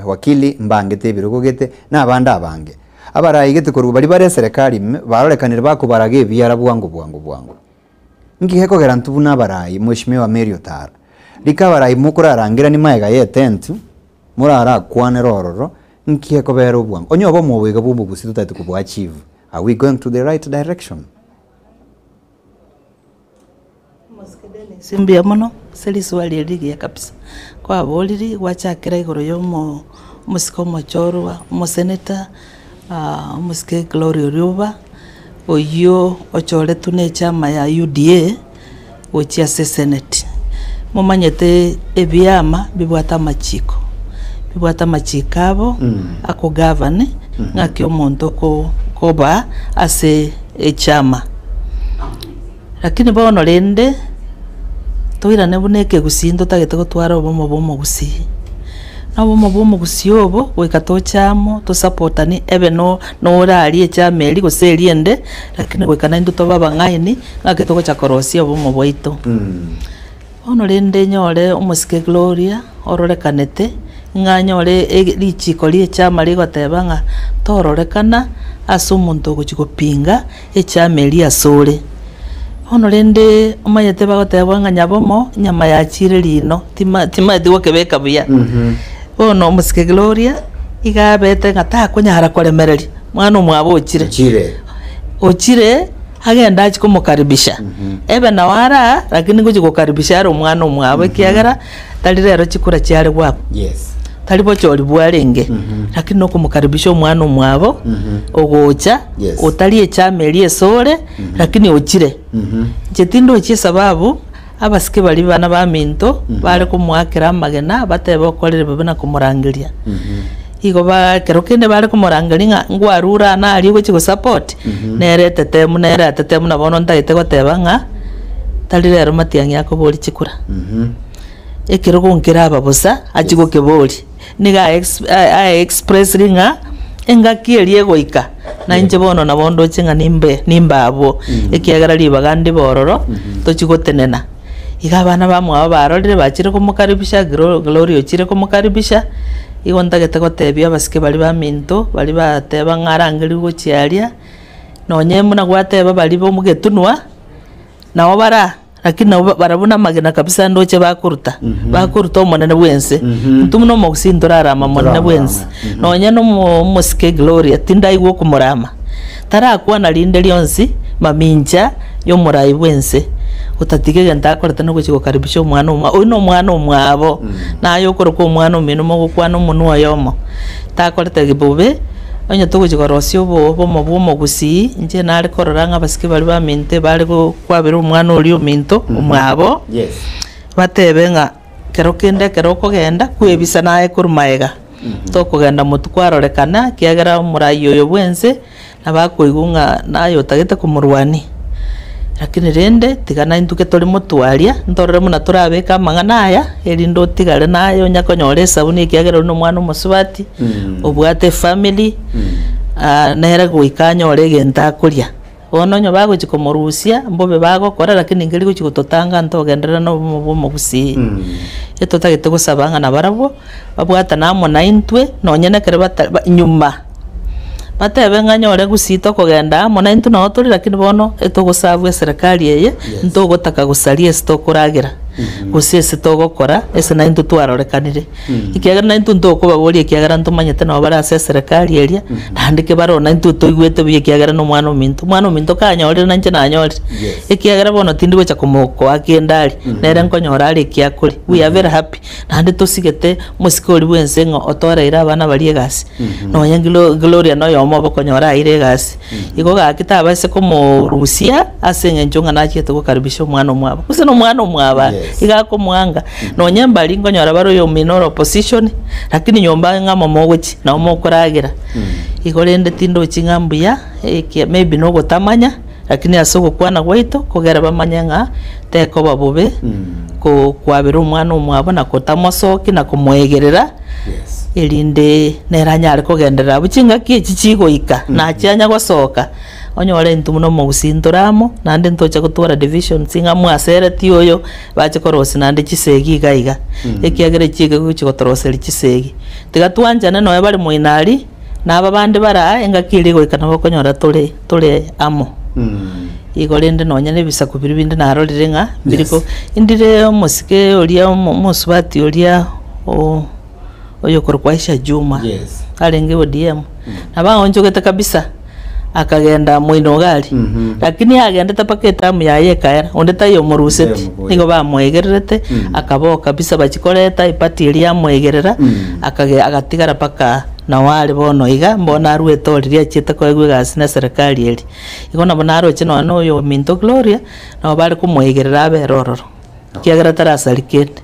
wakili mbangete ebirogo gete, na abande abange. Abaraigete korwa baria bare eserekari ime, barorekanire bakobaraga ebiara bwango bwango bwango. Inki gekogera intwe buna abarai, Mweshimiwa Mary Otara, rika abarai mokorarangerania magega y'etent, morarakwanere ororo, inki gekobera obwango? Onye obomo obo iga bwa obogusi totagete kobo achieve, are we going to the right direction? Ase mbuya mono ase riswali eri rigiya kabisa, kwaboriri gwachakera igoro ya omo omosike omochorwa, omosenator omosike Gloria Orioba, oyio ochoretwe na echama ya UDA gochia ase eseneti. Momanyete ebiama bibwate amachiko, Bibwate amachiko abo akogovern ng'aki omonto oko koba ase echama. Lakini bono rende, toirane buna ekegusii ntotagete gotwara obomo bwa omogusii. Na obomo bwa omogusii obo, goika toche amo, tosapotani ebe no norarie echama eria gose eria ende, lakini goika naintwe tobe abang'aini, ng'aki togocha korosia obomo bwaito. Bono rende nyore omosike Gloria ororekanete, ng'a nyore ege richiko ri'echama rigoteba ng'a tororekana ase omonto ogochia gopinga echama eria asore. Bono rende omanyete bagoteba ng'a nyabomo enyama yachire rino, tima timaeti gokebeka buya. Bono omosike Gloria, iga abete ng'a takonyara koremereria, mwana omwabo ochire. Ochire. Ochire. Agende achie komokaribisha, ebe nao araa, lakini ngochia gokaribisha are omwana omwabo, ekiagera tari rero chikura chiare goakwa, Yes. tari bochori bwarenge, lakini nokomokaribisha omwana omwabo ogocha, Yes. otari echama eria esore, lakini ochire. Inche tindochi esababu, abasike baria bana baminto, bare komoakera amagena, batebe okorire bobe na komorangeria. Igo ba ekero kende bare komorangeria ng'a ngwarure aa naria ogochia gosupport, nere etetemu nere atetemu na bono ntagete goteba ng'a tari rero Matiang'i akoboria chikura. Ekerogo nkeraba bosa achie gokeboria, nigo aex aexpressiri ng'a engaki eria egoika nainche bono nabo ndoche ng'a nimbe nimbe abwo, ekiagera ribaga ndibe ororo tochie gotenena. Iga abana bamwabo barorire bachire komokaribisha, Glo Gloria ochire komokaribisha, igo ntagete gotebia abasike baria baminto, baria bateba ng'a arangerigwe gochia aria, nonye buna gwateba baria ba omogetunwa, nabo bara lakini nabo barabwo namagena kabisa ndoche bakoruta, bakoruta omonene bwense. Intwe buna omogusii ntorarama omonene bwense, nonye na omo omosike Gloria tindaigwa okomorama. Tarakwana rinde rionsi mamincha y'omorai bw'ense, otatiga egento akorete nogochia gokaribisha omwana omwa oyio nomwana omwabo, naye okorokwa omwana omino mogokwana omonwa oyomo. Takorete bobe, onye togochia korosia obo obomo bwa omogusii, inche nare korora ng'a abasike baria baminto ebare go kwabera omwana oria ominto omwabo, Yes. batebe ng'a kero kende ekero okogenda kwebisa naye korwa magega. Tokogenda motwe kwarorekana, ekiagera omorai oyo bw'ense nabo akoigwa ng'a naye otagete komorwania. Lakini rende, tiga naintwe tore motwe aria, ntorore buna torabeke amang'ana aya, erinde otigare naye onya konyora esabuni ekiagera oyio nomwana omosubati, obwate efamiri, nere goika anyore egento akoria. Bono onye bagochia komorusia, mbobe bagokora, lakini nkeri gochia gototanga ntogenderera na obomo bwa omogusii. Etotagete gosaba ng'a nabarabwo, babwatane amo naintwe, nonye na ekero bata ba nyuma, batebe ng'a nyore gusii tokogenda amo naintwe noo tore lakini bono etogosabwa eserekari eye, ntogotaka gosaria ase tokoragera, gose ase togokora, ase naintwe twarorekanire. Ekiagera naintwe ntokobaboria ekiagera ntomanyete nabo bare ase eserekari eria, naende kebaroo naintwe toigwete buya ekiagera na omwana ominto. Omwana ominto kanyorire nainche nanyorire, Yes. ekiagera bono tindi gocha komokoa kende aria, nere nkonyora are eki akoria. We are very happy, naende tosigete omosike oria bwa ense ng'a otoreire abana baria egasi, nonye Glo Gloria na oyomo obo okonyora aire egasi. Igo gaki tabaisa komorusia ase eng'encho ng'a nachiete gokaribisha omwana omwabo, gose na omwana omwabo are, Yes. iga akomwanga. Nonye mbari nkonyora bare oyomino ore opposition, lakini nyomba ng'a amo mogochia, nabo mokoragera. Igo rende tindochi ng'a mbuya, ekia maybe na ogotamanya, lakini ase ogokwana gwaito, kogera bamanye ng'a tekoba bobe, ko kwabera omwana omwabo na kotamosokia na komoegerera, Yes. erinde nere anyare kogenderera abwo chingaki echi chigoika, nachianya gosoka. Onyore intwe buna omogusii ntore amo, naende ntoche gotwara divisions ng'a mwaseretie oyo, bache korosia naende chisegi iga iga, ekiagera echi ekegochia gotoroseria chisegi. Tiga twanchane nonya bare moino aria, na aba bande bare aa, engaki eria egoika nabo okonyora tore tore amo. Igo rende nonya na ebisaku biria binde narorire ng'a mbiri ko, indire omosike oria omo omosubati oria o oyokorokwa Aisha Juma, Yes. arenge ODM, nabo aonchogete kabisa. akagenda moino iga aria. Lakini agendete mpaka etamu yaye ekaera, onde taiyo omoruseti, nigo bamoegererete, akaboka kabisa bachia koreta eparty eria yamoegerera, akage agatigara mpaka nao are bono iga, mbono aruete oriria achiete koegwa egasi na eserekari eria. Igo nabo naroche nonya na oyo ominto Gloria, nabo bare komoegerera abere ororo, ekiagera tarasari kende.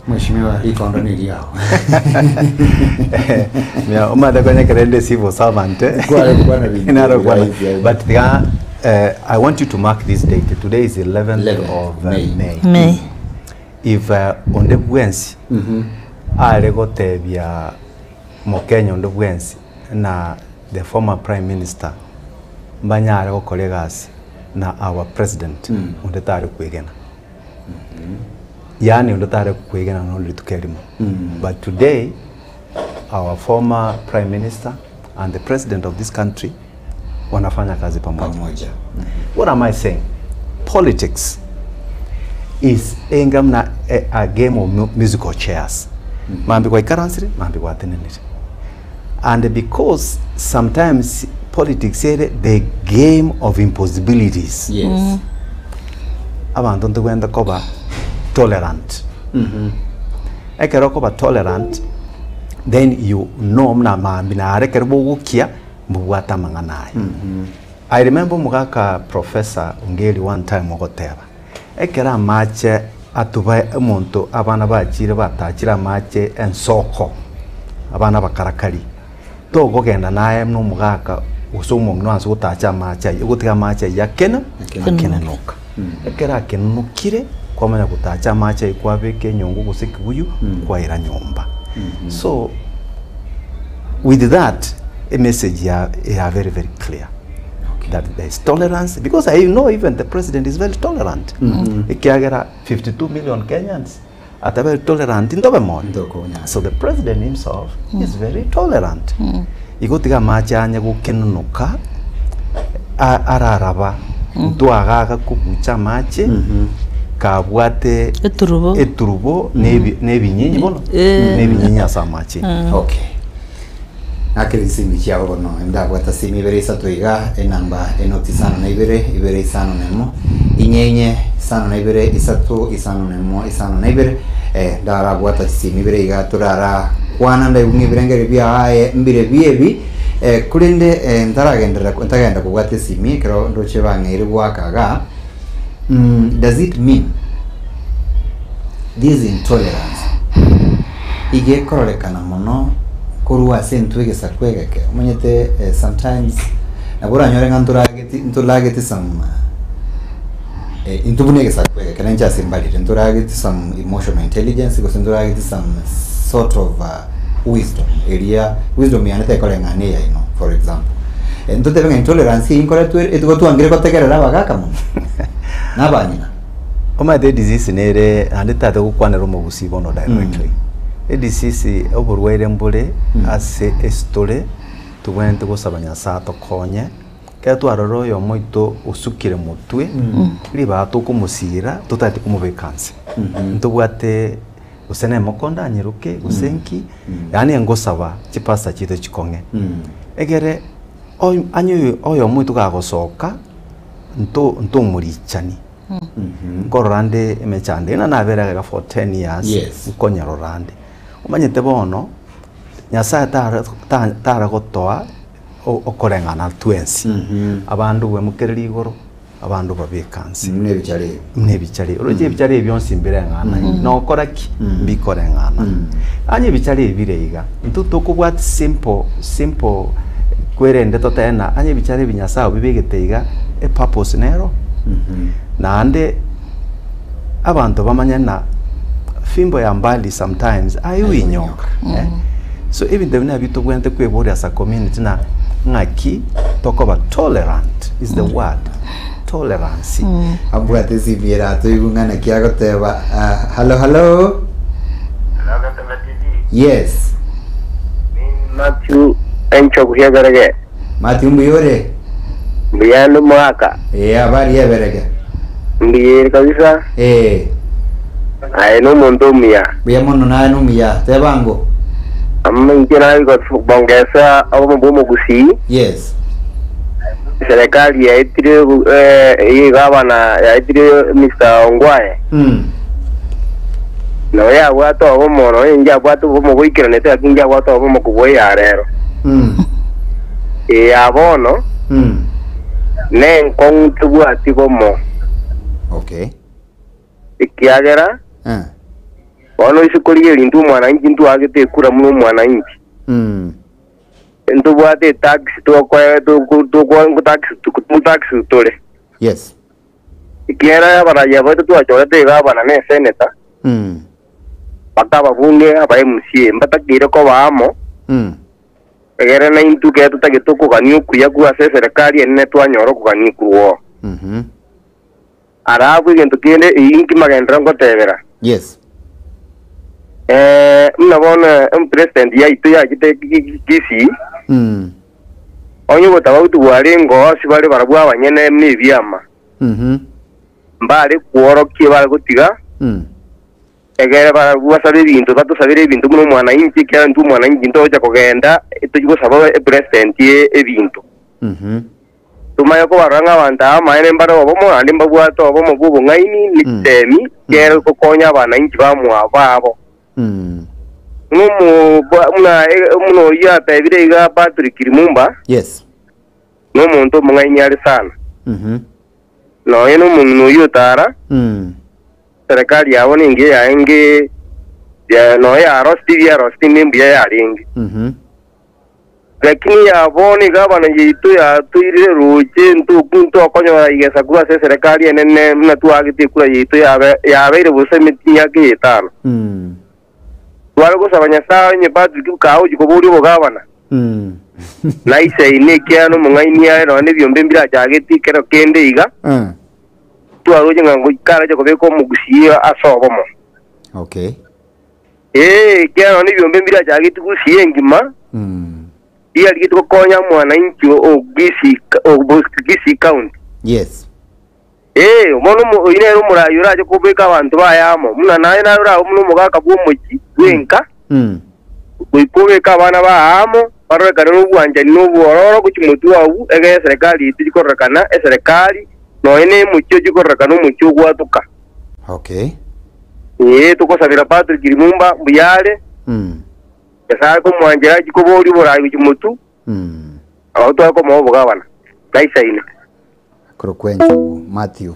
Mheshimiwa, rikondo ni riao. Mia omanyete konya ekero inde civil servant eh. Kware gokwana binto Naro gokwana. biraisi aye. But tiga eh, I want you to mark this date. Today is 11th 11th of May. May. May. If onde bwensi are gotebia Mokenya onde bwensi na the former prime minister mbanyare gokora egasi na our president onde tare kwegena. Yaani onde tare kwegena nonya rituko erimo. But today our former prime minister and the president of this country wanafanya kazi pamoja. Pamoja. What am I saying? Politics is enga muna a game of musical chairs. Mambi gwaikaransire, mambi gwatenenire. And because sometimes politics ere the game of impossibilities. Yes. Abanto ntogwente koba tolerant. Ekero okoba tolerant, then you know muna mambi nare ekero bogokia mbobwate amang'ana aya. I remember omogaka Professor Ongeri one time ogoteba, ekero amache atuba omonto abana bachire batachire amache ensoko, abana abakarakari, tokogenda naye buna omogaka gose omong'ina oanse gotacha amache aywo, ogotiga amache aywo akena akenenoka. Ekero akenenokire, kwamanya gotacha amache aywo kwabeka enyongo gose ekibuyu, kwaira nyomba. So, with that, emessage ya ya very very clear that there is tolerance because I know even the president is very tolerant ekiagera 52 million Kenyans ata very tolerant ntobe moyo Ntokonyara. so the president himself is very tolerant igo tiga amache anye gokenonoka a- araraba ntwagaga kobucha amache kabwate Eturubo. eturubo nebi nebinyinyi bono Eh. nebinyinyi ase amache Okay. Ng'akere chisimi chiabo bono, ndabwata simi ibere isato iga, enamba enoti isano na ibere, ibere isano na emo, inye inye, isano na ibere, isato, isano na emo, isano na ibere, eh, ndarabwata chisimi ibere iga torara kwana ndaigwe ng'a ebirengererio biao aye mbire biebi, eh, korende eh, ntaragenderera ntagenda kobwata esimi ekero ndoche bang'eire goaka igaa, mm, does it mean this intolerance iga ekororekana mono korwa ase intwe egesaku egeke omanyete sometimes nabo oranyore ng'a ntorageti ntorageti some intwe buna egesaku egeke na inche ase mbarire ntorageti some emotional intelligence gose ntorageti some sort of wisdom eria wisdom yane tekoreng'ana na eyaino for example ntotebe ng'a intolerance eyio nkoretwa ere etigo twangire gotegerera abagaka mono na abang'ina. Omanyete edisease nere naende tata gokwanera omogusii bono directly. Edisease oborwaire mbore ase esitore tobwenerete gosaba Nyasaye atokonye, ekero twarora oyomo oito osukire motwe, ribaga tokomosira totagete komobeka nse. Ntobwate gose na emoko ndanyeroke gose nki, yaani ngosaba chipastor chiaito chikong'e, egere oyo anye oyomo oito kagosoka nto ntomorichani. Nkorora nde emechando eye, nabere iga for ten years, Yes. nkonyerora nde. Omanyete bono, Nyasaye tare ta- tare gotoa o- okoreng'ana twensi, abandu bwemokereri igoro, abandu babeka nse. Buna ebichara ebi. Buna ebichara ebi. Oroche ebichara ebi bionsi mbireng'ana, nokora ki? Mbikoreng'ana. Onye ebichara ebi bire iga, intwe tokobwati simple simple kwerende totebe ng'a onye ebichara ebi Nyasaye obibegete iga, epurpose nero. Naende abanto bamanye ng'a fimbo ya mbali sometimes aiwe inyoka eh. So ebinto ebi nabio tobwenerete kweboria as a community ng'a ng'aki tokoba tolerant is the word, tolerance. Abwate esimi ere atoigwe ng'a naki agoteba ah, hallo hallo. Hello, Gatobe TV. Yes. Matthew Enchogu Heberege. Matthew mbuya ore? Mbuya ande omogaka. Ee, habari y'eberege? Mbuya ere kabisa. Ee. Aye nomonto omuya. Mbuya mono naye nomuya. Teba ango. Amo inche nagokongesa obomo bw'omogusii. Yes. Serikali yaetire eye gavana yaetire Mister Ongwae. Nabo yabwate obomo nonya inche abwate obomo boikeranete lakini inche abwate obomo kobua eya rero. Eya bono nenkong'u tebwati bomo. Okay. Ekiagera Eh. Bono ase korigereria intwe omwananchi ntwagete ekura buna omwananchi. Ntobwate etax tokoe toko toko tax tax tore. Yes. Ekiagera abarayia baito twachorete egavana na eseneta, mpaka ababunge, aba MCA, mbatakeire koba amo, egere naintwe ekero totagete okogania okuya korwa ase eserekari enene twanyora okogania korwa oo. Alafu egento kende, eyio inki magenderero ngotebera? Yes. Eh, buna bono empresident yaito yachete Kisii, onye obotabauti bwarenge oo ase bare barabwo abanyene buna ebiama, mbare kworokia bare gotiga, egere barabwo basabe ebinto, batosabere ebinto buna omwananchi, ekiagera intwe omwananchi ntogocha kogenda tochie gosaba epresident ebinto. Tomanye kobarora ng'a abanto aba amaene mbare obomo, naende mbabwate obomo bw'obong'aini ne chisemi, kere gokonya abananchi bamwabo babo. Buna omo buna buna oyio atebire iga Patrick Lumumba, Yes. nomonto omong'aini are sana. Nonya nomong'ina oyio otara, serikali yabo nengiya yarenge, nonya yaroseti ebiaroseti nembuya yarenge. Lakini ya bono egavana yaito yatoirire roche ntoku ntokonyora igesa korwa ase eserekari enene buna twaagete ekura yaito yabe yabeire bosa emiaka eye etano. Tware gosaba Nyasae onye Patrick bkae ochi koboria obogavana, na Isaini ekiagera nomong'aini aye nonya nebiombe mbirachageti ekero kende iga, twaroche ng'a ngoika arache kobeka omogusii ase obomo. Okay. Ee, ekiagera nonya nebiombe mbirachageti gusii engima, biarigetie gokonya mwananchi o Kisii o Kisii County. Yes. Ee, bono omo oyio nere omoraai orache kobeka abanto baye amo, buna naye naro orabe buna omogaka bw'omochie bw'enka, goika obeke abana baye amo, barorekane nobwanchani na obwororo gochia motwe agwo, egere eserekari yaito chikororekana eserekari, nonya na emochie ochie kororekana omochie ogwatoka. Okay. Ee, togosabera Patrick Lumumba mbuya are, Nyasae are komwanchera achie koboria oboraai gochia motwe, Abwo tware komoa obogabana, naisaine. Korokwa enchogu Mathew,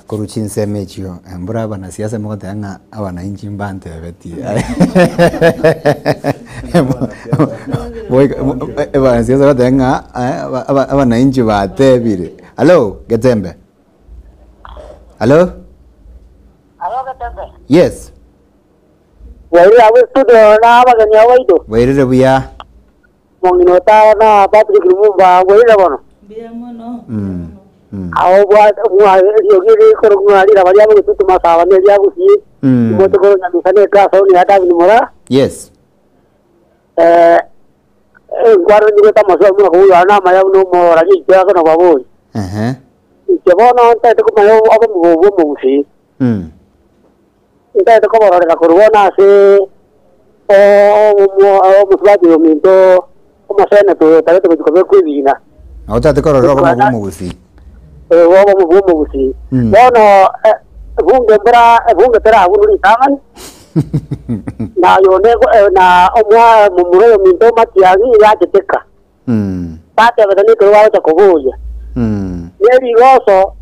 korwa chinsemo echio, mbura abanasiasa mogoteba ng'a abananchi mbantebetie. Abanasiasa bagoteba ng'a abananchi batebire. Hallo Getembe? Hallo? Alo Getembe. Yes. Bwairire abwo estudio na abageni abo baito. Bwairire buya. Omong'ina otara na Patrick Lumumba bwairire bono. Mbuya mono. Ao eriogi rikorokwa ng'a riraba ria bogetutu masaba ne ria Gusii, imoche korwa Nyamisa ne Egasauni ya David Moraa. Yes. Enkwana nyigwete amaswali buna koboywa namaya buna omoraria oito akona kobaboria. Ehe. Inche bono ntaete komanya obomo obo bw'omogusii. Ntaete kobororera korwa bono ase omosubati oyo ominto omoseneta oyo otagete gochia kobekwa ebiina. Na otagete kororera obomo bw'omogusii. Obomo bw'omogusii. Bono ebunge mbora ebunge terabunwe ritang'ani, na oyo na omomura oyo ominto Matiang'i yacheteka. Batebete nekero bagocha koboria, Nerigoso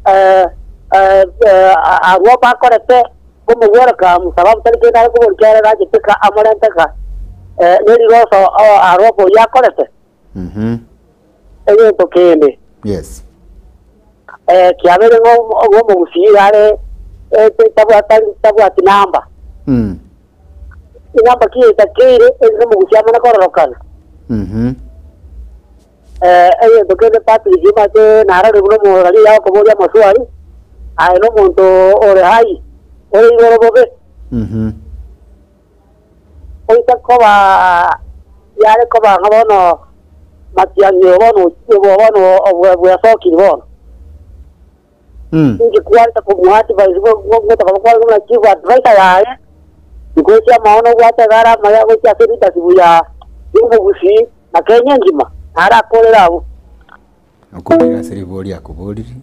abwo bakorete komogwereka Musa, tari kende are koboria kiagera gachete ka amorente ka nerigoso arwo oyio akorete egento kende. Yes. Kiabeire ng'a omogusii are tabwati namba. Inamba ki etakeire erinde omogusii amanye kororokana? Egento kende Patrick omanyete narore buna omoraria oyio agokoboria amaswali, aye nomonto ore hai, ore igoro bobe. Oise koba yare koba ng'a bono matiang'i oyo bono ochire bono bwesokire bono. Inki kwarete komoa advice gocha koba kware buna chief adviser yaye, gochia amaono obwate iga are amaya gochia ase leadership ya y'omogusii na Kenya engima, naro akorere abwo. Okoboria ase ribori akoboriri,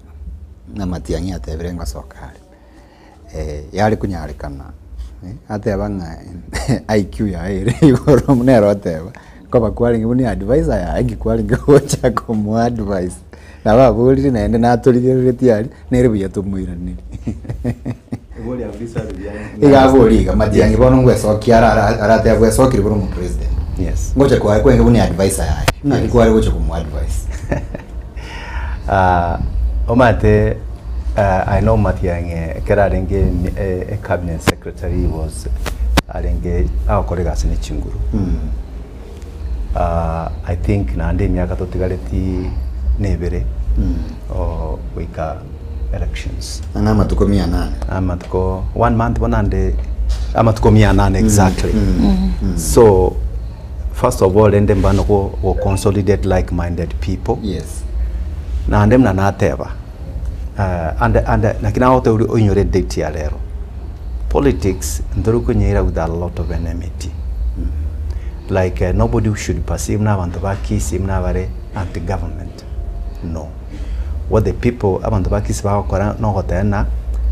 na Matiang'i atebire ngosoka are, yare konyarekana ateba ng'a IQ yaye ere igoro nere oteba, nkoba kwarenge buna eadvisor yaye nki kwarenge gocha komoa advice. Nabo aborire naende natorigereretie aria, nere buya tomoiranerie. Iga abori iga, Matiang'i bono ngwesokia ara ara arateba bwesokire buna omopresident. Yes. Ngocha kwaye kwenge buna adviser yaye. Ng'aki kware gocha komo advise? Ah, omanyete ah, I know Matiang'i ekero arenge emi- e- e cabinet secretary he was arenge agokora egasi ne chinguru. Ah, I think naende emiaka totigareti na ebere oh, goika elections. Ang'e amatuko mia nane. Amatuko one month bono ande amatuko mia nane exactly. So first of all rende mbano go go consolidate like minded people. Yes. Naende buna nateba eh, and and naki nagotebirie oinyore edate ya rero. Politics ntori konyeira with a lot of enmity. Like eh, nobody should perceive buna abanto ba Kisii buna bare anti government. No. What the people abanto ba Kisii bagokora nogoteba ng'a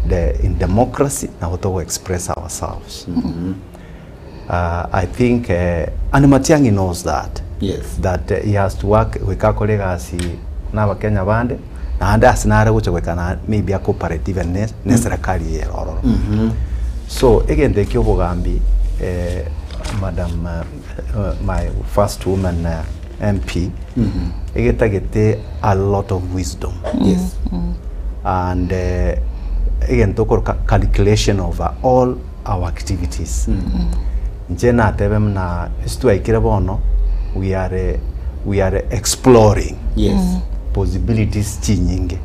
the in democracy nabo togo express ourselves. I think and Matiang'i knows that. Yes. That he has to work goika akore egasi na abakenya bande naende ase nare gocha goika na maybe a cooperate even ne ne eserekari eye ere ororo. So egento ekio obogambi madam my first woman MP egetagete a lot of wisdom. Yes. And egento okoroka calculation of all our activities. Inche natebe buna ase twaikire bono we are we are exploring Yes. possibilities chinyinge.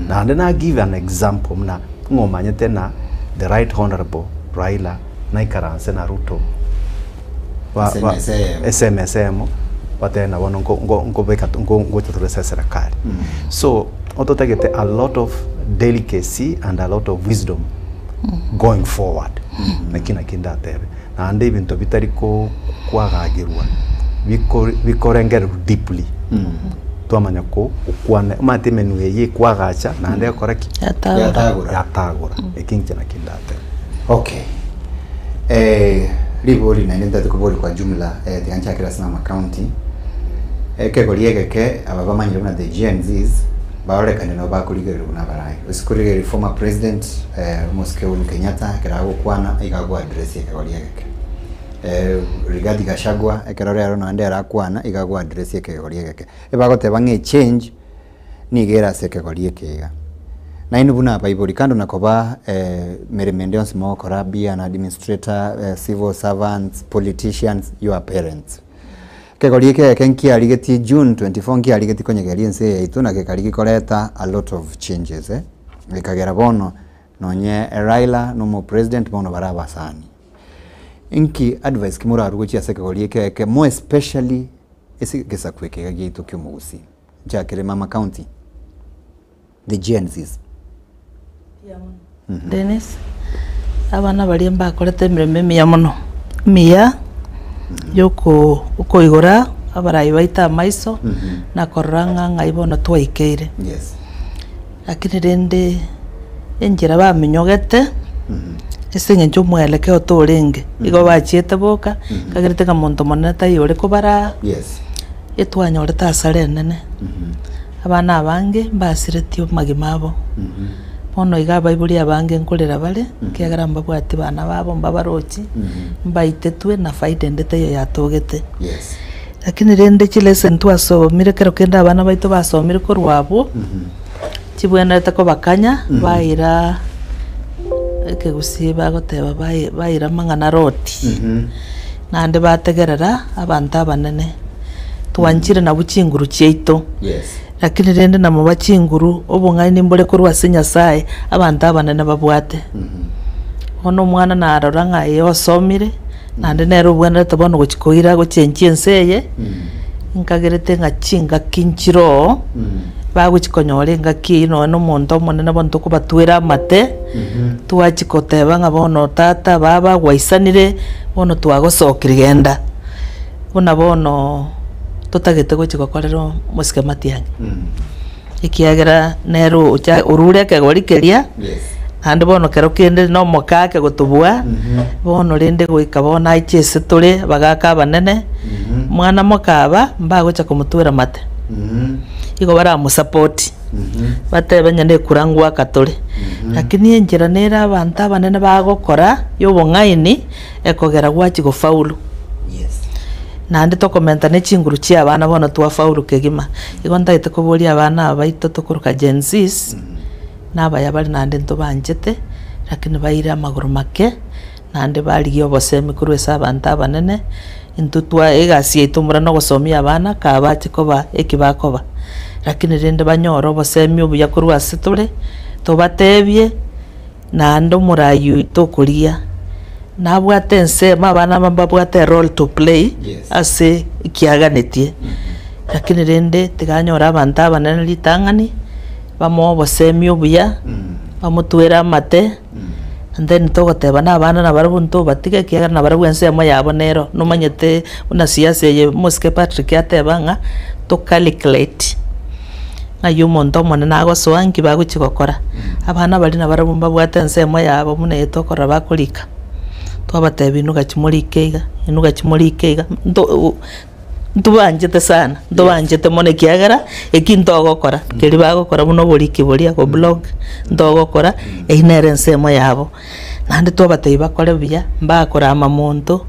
Naende na give an example buna ng'a omanyete na the right honourable Raila naikaranse na Ruto ba- ba- SMS eyemo. SMS eyemo batebe na bono nko- nko- nkobeka nko- ngocha tore ase eserekari. So ototagete a lot of delicacy and a lot of wisdom going forward naki naki ndatebe naende ebinto bitari ko kwagagerwa biko bikorengererwa deeply twamanya ko gokwana omanyete emenwa eye ekwagacha naende ekora ki? Yatagora. Yatagora. Yatagora eki inche naki ndatebe. Okay. Eh, ribori naende ntagete koboria kwa jumla eh, tiga nchakere ase ama county ekegori egeke aba bamanyire buna the Gen Zs Barorekane nabo bakorigereria buna abarai. Gose korigereria former president omosike Uhuru Kenyatta ekero agokwana iga ago address ekegori egeke. Rigathi Gachagua ekero rero naende ere akwana iga ago address ekegori egeke. Ebagoteba ng'a echange nigo ere ase ekegori eke iga. Nainwe buna abaibori kando na koba meremo ende yonsi mogokora be an administrator, civil servants, politicians, you are parents. Ekegori eke eke nkiarigetie June 24 nkiarigetie konyegeria ense eye yaito na gekarigia koreta a lot of changes eh, gekagera bono nonye Raila na omo president bono bare abasani. Inki advice ki morarwe gochia ase ekegori eke eke more especially ase egesaku eke iga giaito kia omogusii, nchakere mama county, the Gen Zs. Dennis, abana baria mbakorete emeremo emiya mono, emiya yoko okoigora abarai baito amaiso, na korora ng'a ng'ai bono twaikeire. Yes. Lakini rende enchera baminyogete, ase eng'encho omwelekeo torenge, igo bachiete boka, kagerete ng'a monto monene taiyo ore kobaraa, Yes. etwanyorete hasara enene. Abana abange mbasiretie amagima abo. Bono iga abaibori abange nkorera bare, ekiagera mbabwati bana babo mbabarochi, mbaitetwe na faida ende teiyo yatogete. Yes. Lakini rende chilesson twasomire ekero kende abana baito basomire korwa abwo, chibwenerete kobakanya baira ekegusii bagoteba bai baira amang'ana roti, naende bategerera abanto abanene. Twanchire nabwo chinguru chiaito, lakini rende namoba chinguru, obong'aini mbore korwa ase Nyasae, abanto abanene babwate. Bono omwana narora ng'a ee osomire, naende nere obwenerete bono gochia koira gochenchia ense eye, nkagerete ng'a chingaki nchire oo, bagochia konyora engaki eyio nonye na omonto omonene bono tokobatwera amate, twachia koteba ng'a bono tata, baba gwaisanire, bono twagosokire genda. Buna bono totagete gochia gokorera omosike matiang'i, ekiagera nere ocha orure ekegori keria, naende bono kero kende na omokake gotobua, bono rende goika bono aiche ase tore abagaka abanene, mwana mokaba mbagocha komotwera mate, igo baramosapoti, batebe onye na ekura ngoaka tore. Lakini enchera nere abanto abanene bagokora ya obong'aini ekogera gwachia gofaulu. Naende tokomenta ne chinguru chia abana bono twafaulu kegima. Igo ntagete koboria abana aba baito tokoroka Gen Zs, na abaya bare naende ntobanchete, lakini baire amagoro make, naende barigie obosemi korwa ase abanto abanene, intwe twa egasi yaito mbuna na ogosomia abana kabache koba eki bakoba. Lakini rende banyore obosemi obuya korwa ase tore, tobatebie, naende omorai oito okoria, nabwate ensemo abana aba mbabwate erole to play ase ekiaganetie. Lakini rende tiga anyore abanto abanene ritang'ani, bamoe obosemi obuya, bamotwere amate. And then togoteba na abana nabarabwo ntobatiga ekiagera nabarabwo ensemo yabo nero nomanyete buna siasa eye omosike Patrick ateba ng'a to calculate ng'ai omonto omonene agosoa nki bagochia gokora. Abana baria nabarabwo mbabwate ensemo yabo buna eye tokorora bakorika, twabatebia inwe gachia morike iga, inwe gachia morike iga, nto Ntobanchete sana, ntobanchete mono ekiagera eki ntogokora, keria bagokora buna oboriki boria go blog, ntogokora, eyio nere ensemo yabo. Naende twabatebia bakore buya, mbakorama monto,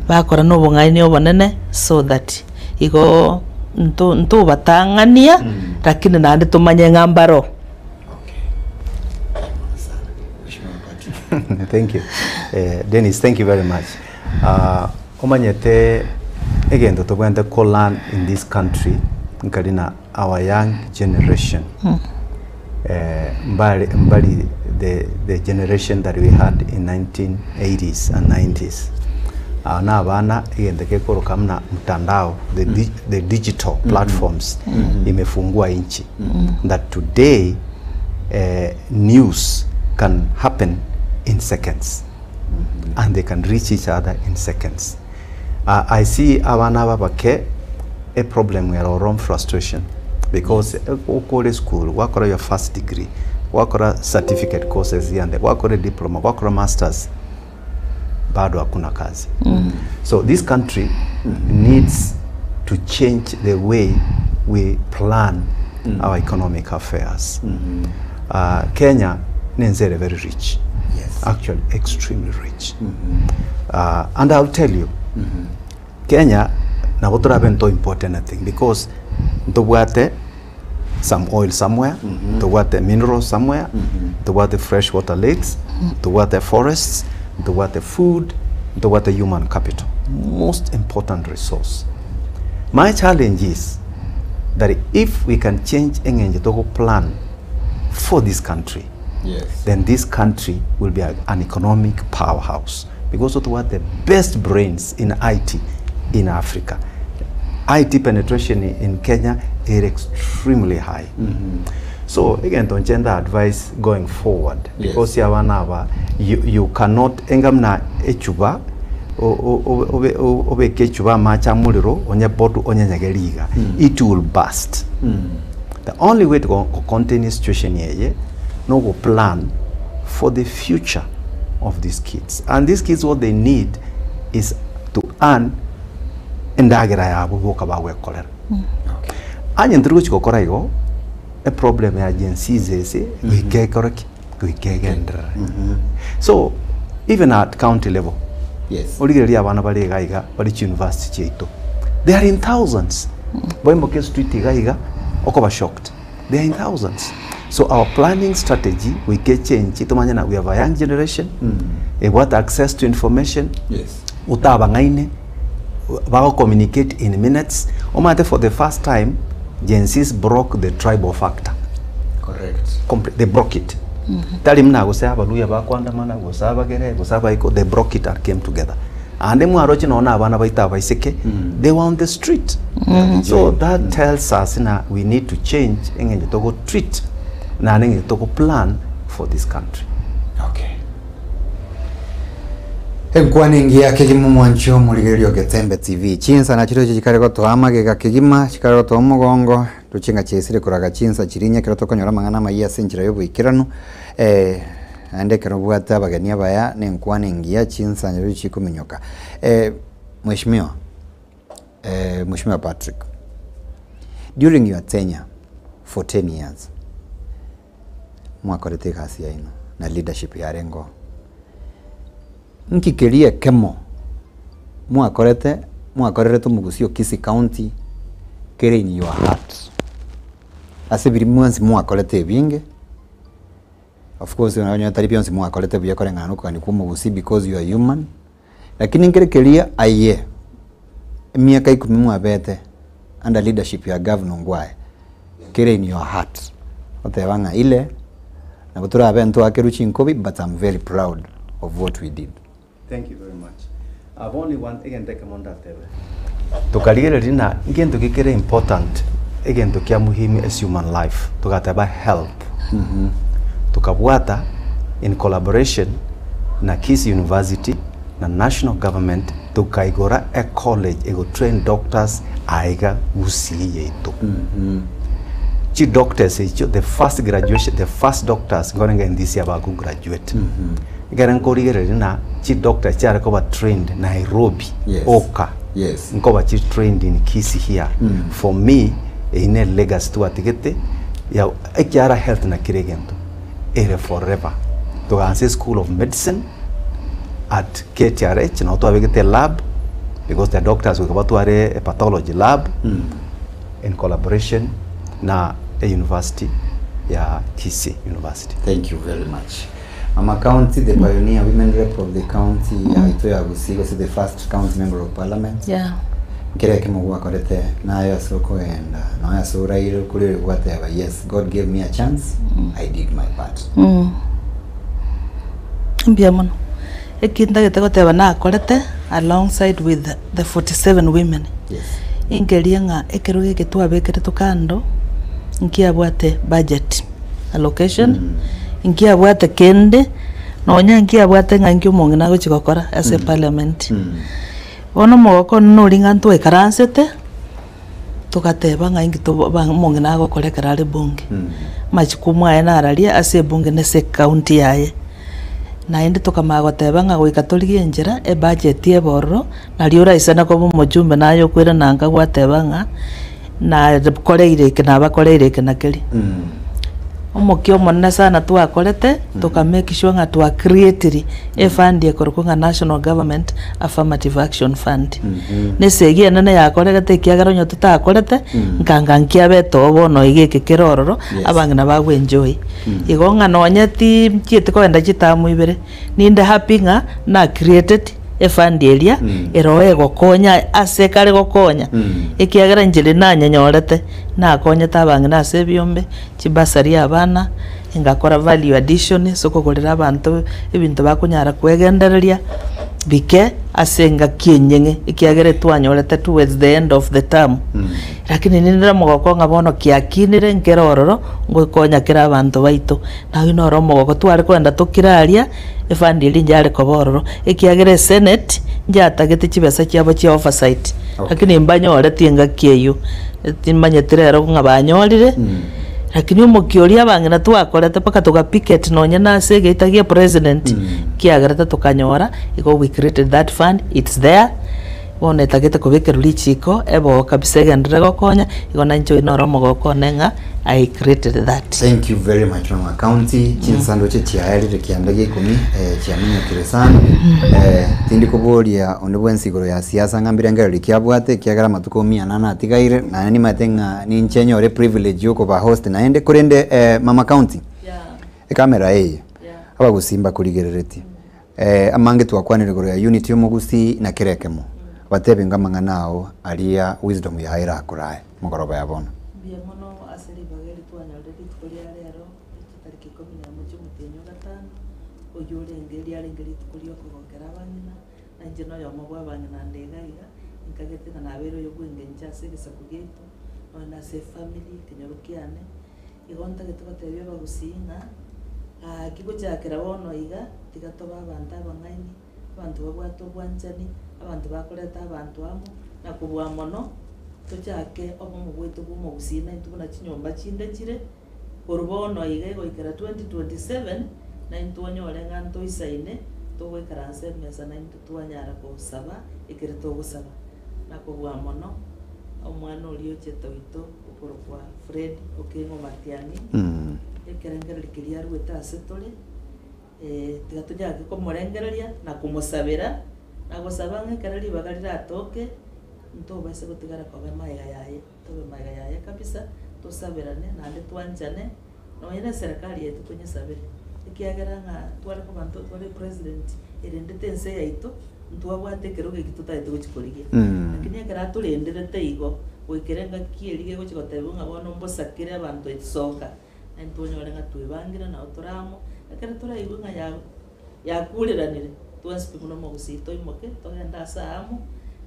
bakora na obong'aini obonene so that igoo nto ntobatang'ania, lakini naende tomanye ng'a mbaro. Thank you. Eh, Dennis, thank you very much. Ah, Omanyete egento tobwenerete ko learn in this country nkari na our young generation mbare mbari the the generation that we had in 1980s and 90s. Aba na abana egento gekoroka buna mtandao the di the digital platforms imefungua nchi that today news can happen in seconds. and they can reach each other in seconds. Uh, I see abana aba bake a problem ya wrong frustration because eh, okore school wakora your first degree wakora certificate courses yande wakora diploma wakora masters bado hakuna kazi so this country needs to change the way we plan our economic affairs uh, Kenya nense ere very rich Yes. actually extremely rich uh, and I'll tell you Kenya nabo torabe nto import anything because ntobwate some oil somewhere ntobwate minerals somewhere ntobwate fresh water lakes ntobwate forests ntobwate food ntobwate human capital most important resource my challenge is that if we can change eng'encho togo plan for this country Yes. then this country will be a, an economic powerhouse because tobwate the best brains in IT in Africa. IT penetration in Kenya is extremely high. So egento nche nda advice going forward because abana aba you, you cannot enga muna echuba o- o- o- obe- o- obeke echuba amache amorero onye bottle onyenyege riga it will burst. The only way to go, go contain this situation yeye no go plan for the future of these kids. And these kids what they need is to earn endagera yabo boka bagwekorera. Anye ntiri gochi gokora igo eproblem ya Gen Zs ase goika ekore ki? Goika egenderere. So even at county level Yes. origereria abana bare iga iga bare chiuniversity chiaito they are in thousands baimoke estreet iga iga okoba shocked they are in thousands so our planning strategy goika echange tomanye na we have a young generation ebwate access to information Yes. otabang'aine bago communicate in minutes omanyete for the first time Gen Zs broke the tribal factor Correct. Comple- they broke it tari muna gose abaluya bakwandamana gose abagere gose abaiko they broke it and came together ande mwaroche nonye na abana baito abaiseke they were on the street so that tells us na we need to change eng'encho togo treat naende eng'encho togo plan for this country. Okay. Enkwana engiya kegima omwanchi omorigereria o Getembe TV. Chinsa nachirochio chikare gotoa amagega kegima, chikare gotoa omogongo, tochie ng'a chiaisire koraga chinsa chiria ekero tokonyora amang'ana amayia ase enchera y'oboikeranu, eh, naende ekero obwate abageni abaya na enkwana engiya chinsa nachirochio chikominyoka. Eh, Mheshimiwa, eh, Mheshimiwa Patrick, during your tenure for 10 years, mwakorete egasi yaino. na leadership yarengeo. Nki keria ekemo mwakorete mwakorerete omogusi o Kisii County kere in your heart? Ase biria mwensi mwakorete ebinge, of course onye tari bionsi mwakorete buya koreng'ana na okogania kwa omogusi because you are human, lakini nkere keria aye emiaka ikomi mwabete under leadership ya Governor Ongwae kere in your heart oteba ng'a ile nabo torabe ntwakerwe chinkobi but am very proud of what we did. Thank you very much. I've only one egento ekemo ndatebe. Tokarigereria na ngento ki kere important egento kia muhimu as human life togateba health. Tokabwata in collaboration na Kisii University na national government tokaigora e college ego train doctors aiga Gusii yaito. Chi doctors echio the first graduation the first doctors nkorenge in this year bago graduate. Ekere nkorigereria na chi doctors chiare koba trained Nairobi Yes. oka Yes. nkoba chi trained in Kisii here. For me eyio ne legacy twatigete ya ekiara health nakere egento ere forever. Togaansa eschool of medicine at KTRH nabo twabegete elab because the doctors goika batware a pathology lab in collaboration na e university ya Kisii University. Thank you very much. Mama County, the pioneer women rep of the county yaito ya Gusii gose the first county member of parliament. Yeah. Nkere ekemo gwakorete naye ase okoenda nonya ase oraire okorire gwateba yes God gave me a chance I did my part. Mbuya mono. Eki ntagete goteba nakorete alongside with the 47 women. Yes. Inkeria ng'a ekero geke twabekeretwe kando, nkiabwate budget allocation, nkiabwate kende, nonya nkiabwate ng'a inki omong'ina agochi gokora ase eparliament. Bono omogoko one noria ng'a ntwaikaransete, togateba ng'a inki tobo ba omong'ina agokora ekero are bunge. Amachukumu aye nararia ase ebunge na ase ecounty yaye. Naende tokamanya goteba ng'a goika torigie enchera, ebudget ebe ororo, nario oraisane koba omochumbe naye okoirana nka gwateba ng'a nakoreire eke nabakoreire eke na keria. Omokia omonene sana twakorete, toka make sure ng'a twa creatiri efund ekorokwa ng'a National Government Affirmative Action Fund. Na esegi enene yakoregete ekiagera onye totakorete, nkanga nkiabete oo bono iga eke kere ororo, Yes. abang'ina bago enjoy. Igo ng'a nonye ti nchieti kogenda chitamu ibere, ninde happy ng'a na created efund eria ero egokonya ase ekare gokonya, ekiagera inche riria nanyenyorete, nakonyete abang'ina ase ebiombe, chibasari abana, ngakora value addition ase okogorera abanto ebinto bakonyara kwegendereria bike ase engaki enyeng'e, ekiagera etwanyorete towards the end of the term. Lakini ninde omogoko ng'a bono kiakinire nkere ororo, ngokonya kera abanto baito. Naye noro omogoko tware kogenda tokire aria, efund eria inche yare koba ororo, ekiagera esenate njatagete chibesa chiabo chia oversight, lakini mbanyoreti engaki eyio, timanyeti rero ng'a banyorire, lakini omokia oria abang'ina twakorete mpaka toga picket nonye na ase egeita gia president, kiagerete tokanyora, igo we created that fund, it's there. Bono etagete kobekerwa richiko, ebogo kabisa egenderere gokonya, igo nainche oyo noro omogoko one ng'a I created that. Thank you very much mama county chinsanduche chiaerire kianda gia ikomi eh, chiaminyokire sana eh, tindi koboria onde bwensi igoro ya siasa ng'a mbirengererio ki abwate ekiagera amatuko mia nane atigaire naende nimanyete ng'a ninche nyore privilege ya okoba host naende korende eh, mama county ekamera eye abagusii mbakorigereretie Amange twakwanire igoro ya unity y'omogusii na kera ekemo. Batebi ng'a amang'ana ao aria wisdom yaye erakorae mogoroba ya bono. Mbuya mono ase ribaga eri twanyorire rituko ria rero, chitariki ikomi na emo chi'omotienyi o gatano, oyio orenge riarenge rituko ri'okogokera abang'ina, na inche noyomo bw'abang'ina nde iga iga, nkagete ng'a nabeire oyo bw'engencho ase egesaku giaito, nonya na ase efamiri, ekenyoro kiane. Igo ntagete gotebia abagusii ng'a gaki gochakera bono iga, tiga tobe abanto abang'aini, abanto babwate obwanchani, abanto bakoreta abanto amo, na kobua mono, tochake obomo bwaito bwa omogusii naintwe buna chinyomba chinde chire, korwa bono iga egoikera 2027, naintwe onyore ng'a ntoisaine, togoikaransa emesa naintwe twanyara gosaba ekere togosaba. Na kobua mono, omwana oria ochete oito okorokwa Fred Okengo Matiang'i, ekerengererio keria aruete ase tore, Tiga tonyake komorengereria na komosabera, na gosaba ng'a ekero ribaga riratoke, ntobaise gotigara koba magega yaye, tobe magega yaye kabisa, tosaberane naende twanchane, nonye na eserekari yaito tonyesabere, ekiagera ng'a tware koba ntotware epresident erendete ense yaito, ntwabwate ekerogo eki totagete gochia korigia. Lakini ekero atorenderete igo, goikera engaki eria gegochia gotebiwa ng'a bono mbosakere abanto esoka, Naintwe tonyore ng'a twebangire nao tore amo, ekero toraigwe ng'a ya yakureranire, twensi pi buna omogusii toimoke togende ase aamo,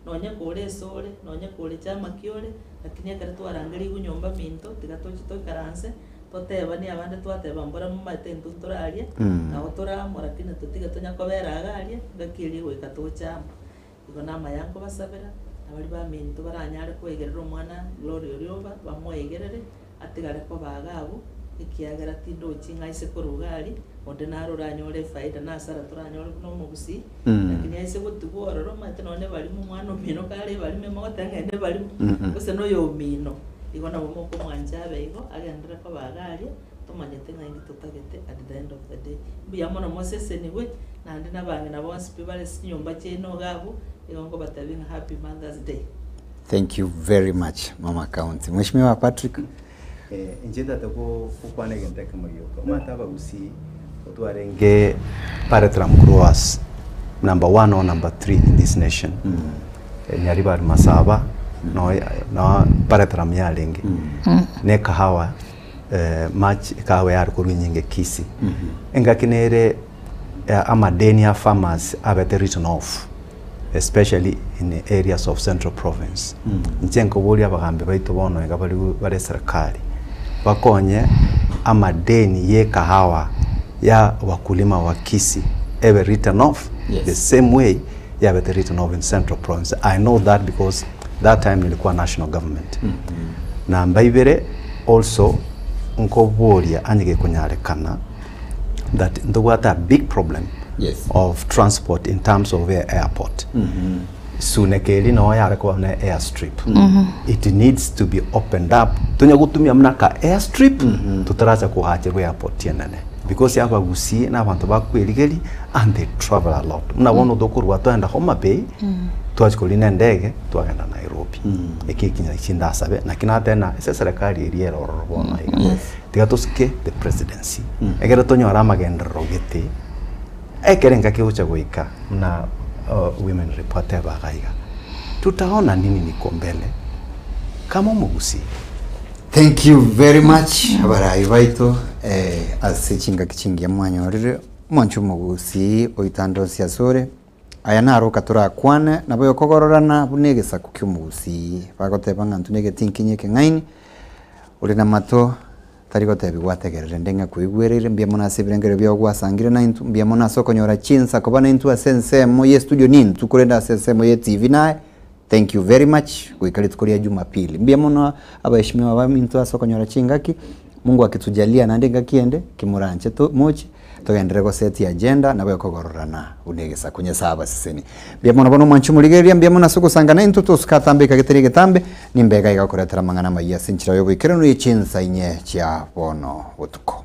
nonye kore ase ore, nonye kore chama ki ore, lakini ekero twarangerigwe nyomba minto, tiga toche toikaranse, totebanie abande twateba mbora momanyete intwe ntoraria, nabo tore amo lakini totige tonya kobera iga aria, engaki eria egoika toche amo. Igo namaya nkobasabera, na baria baminto baranyare koegerera omwana Gloria Orioba, bamoegerere, atigare koba iga abwo, ekiagera tindochi ng'a aise korwa iga aria, onde naro oranyore efaida na hasara toranyore buna omogusii, lakini aise gotigwa ororo omanyete nonye ebarimo omwana omino kare ebarimo emogoteba ng'a ere ebarimo, gose na oyomino, igo nabo mokomwancha abe igo, agenderere koba iga aria, tomanyete ng'a inki totagete at the end of the day. Mbuya mono mosesenigwe, naende na abang'ina bonsi pi bare ase chinyomba chiaino iga abwo, nigo nkobatebia ng'a happy Mother's Day. Thank you very much mama county. Mweshimiwa Patrick. Eh, inche ntagete gokwana egento ekemo gioka. Omanyete abagusii twarenge Paretram growers number one or number three in this nation. Nyaribari Masaba no no Paretram yarenge. Na ekahawa much ekahawa yare korwa enyinge Kisii. Engaki nere amadeni a farmers abete written off. especially in areas of central province. Inche nkoboria abagambi baito bono iga bari bare eserikari, bakonye amadeni ye ekahawa ya wakulima wa Kisii ebe written off Yes. the same way yabete written off in central province. I know that because that time nilikuwa national government. Namba ibere also nkoboria onye gekonyarekana that ntobwate a big problem Yes. of transport in terms of air airport suneka eri noo yare koba buna air strip it needs to be opened up tonya gotumia buna ka air strip totaracha koacherwa airport enene because abagusii na abanto bakwerigeria and they travel a lot buna bono tokorwa twagenda Homa Bay twachia korina endege twagenda Nairobi eki ekinya chindasabe naki nateba na ase eserekari eria ere ororo bono iga Tiga tosike the presidency, ekero tonyore amagenderero gete, ekero engaki egocha goika buna women rep ateba iga iga, tutaona nini niko mbele kama omogusii. Thank you very much abarai baito eh, ase chingaki chingiya mwanyorire omwancho omogusii oitande onsi asore aya naro katorakwane nabo yokogororana buna egesaku kia omogusii bagoteba ng'a intwe na egetinkinyi ekeng'aini Ore namato tari gotebigwa ategerere nde ng'a koigwereire, mbuya mono ase ebirengererio biao gwasangire naintwe, mbuya mono ase okonyora chinsa koba naintwe ase ensemo ye studio nintwe korende ase ensemo ye TV naye, thank you very much goika rituko ria jumapili. Mbuya mono abaheshimiwa baminto ase okonyora chingaki, Mungu akitujalia naende engaki ende, kimoranche to moche. Togenderere gosetia agenda nabo ekogororana buna egesaku. Nyasae abasesenie. Mbuya mono bono omwanchi omorigereria, mbuya mono ase ogosanga naintwe tosuka atambe eka getari egetambe, nimbe iga iga gokoretera amang'ana amayia ase enchera y'oboikeranu ye chinsa inye chia bono botuko.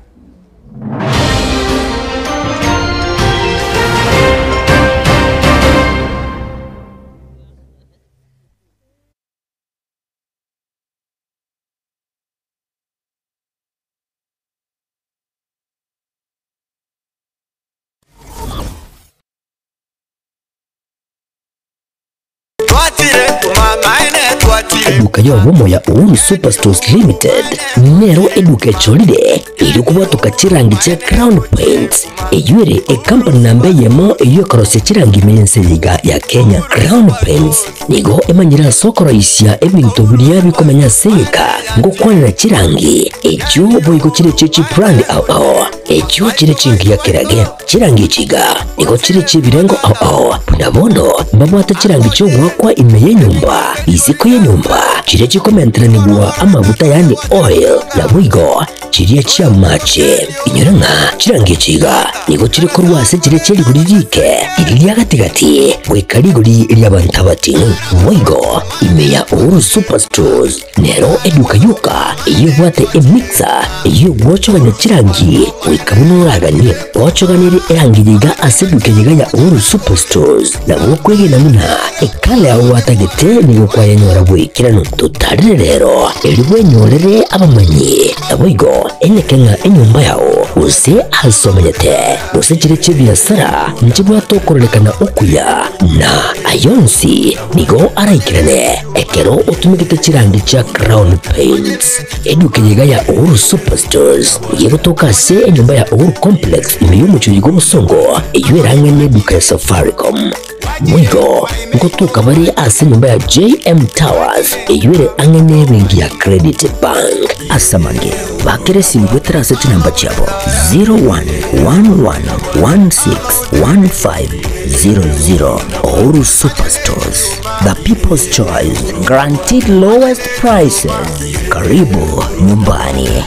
Eduka y'obomo ya Uhuru Superstores Limited nero eduka echorire erio kobwatoka chirangi chia Crown Paints eyio ere ecompany namba eyemo eyio ekorosia chirangi ime y'ense eye iga ya Kenya. Crown Paints nigo emanyire ase okoroisia ebinto biria bikomenya ase egeka ngokwanera chirangi echio boigo chire chie chibrand ao ao echio chire chingiya kerage. Chirangi echi iga nigo chire chi'ebirengo ao ao, buna bono mbabwate chirangi chi'ogoakwa ime y'enyomba, isiko y'enyomba. nyomba, chiria chikomenteranigwa amaguta yaani oil, naboigo chiria chi'amache. Inyora ng'a chirangi echi iga nigo chire korwa ase chiria chie rigori riike, riria ria gati-gati, goika rigori ri'abanto abating'u. Boigo ime ya Uhuru Superstores nero eduka yoka eyio ebwate emixer eyio egwochogania chirangi goika buna oraganie. Gwochoganirie erangi eye iga ase eduka eye iga ya Uhuru Superstores, nabo okwegena buna ekala yao gwatagete nigo kwayenyora boikeranu. Totarire rero erio bwenyorere abamanyi, naboigo enyeke ng'a enyomba yao, gose aase omenyete, gose chiria chi'ebiasara nchibwate okororekana okuya, na ayonsi nigo araikerane ekero otumegete chirangi chia Crown Paints. Eduka eye iga ya Uhuru Superstores nigo egotoka ase enyomba ya Uhuru Complex ime y'omochie oyo bw'obosongo, eyio erang'ane eduka ya Safaricom. Boigo ngotoka bare ase enyomba ya JM Towers eyio ere ang'e n'ebenki ya Credit Bank. Ase amange, bakera esimi goetera ase chinamba chiabo 0111161500. Uhuru Superstores, the people's choice, guaranteed lowest prices. Karibu nyumbani.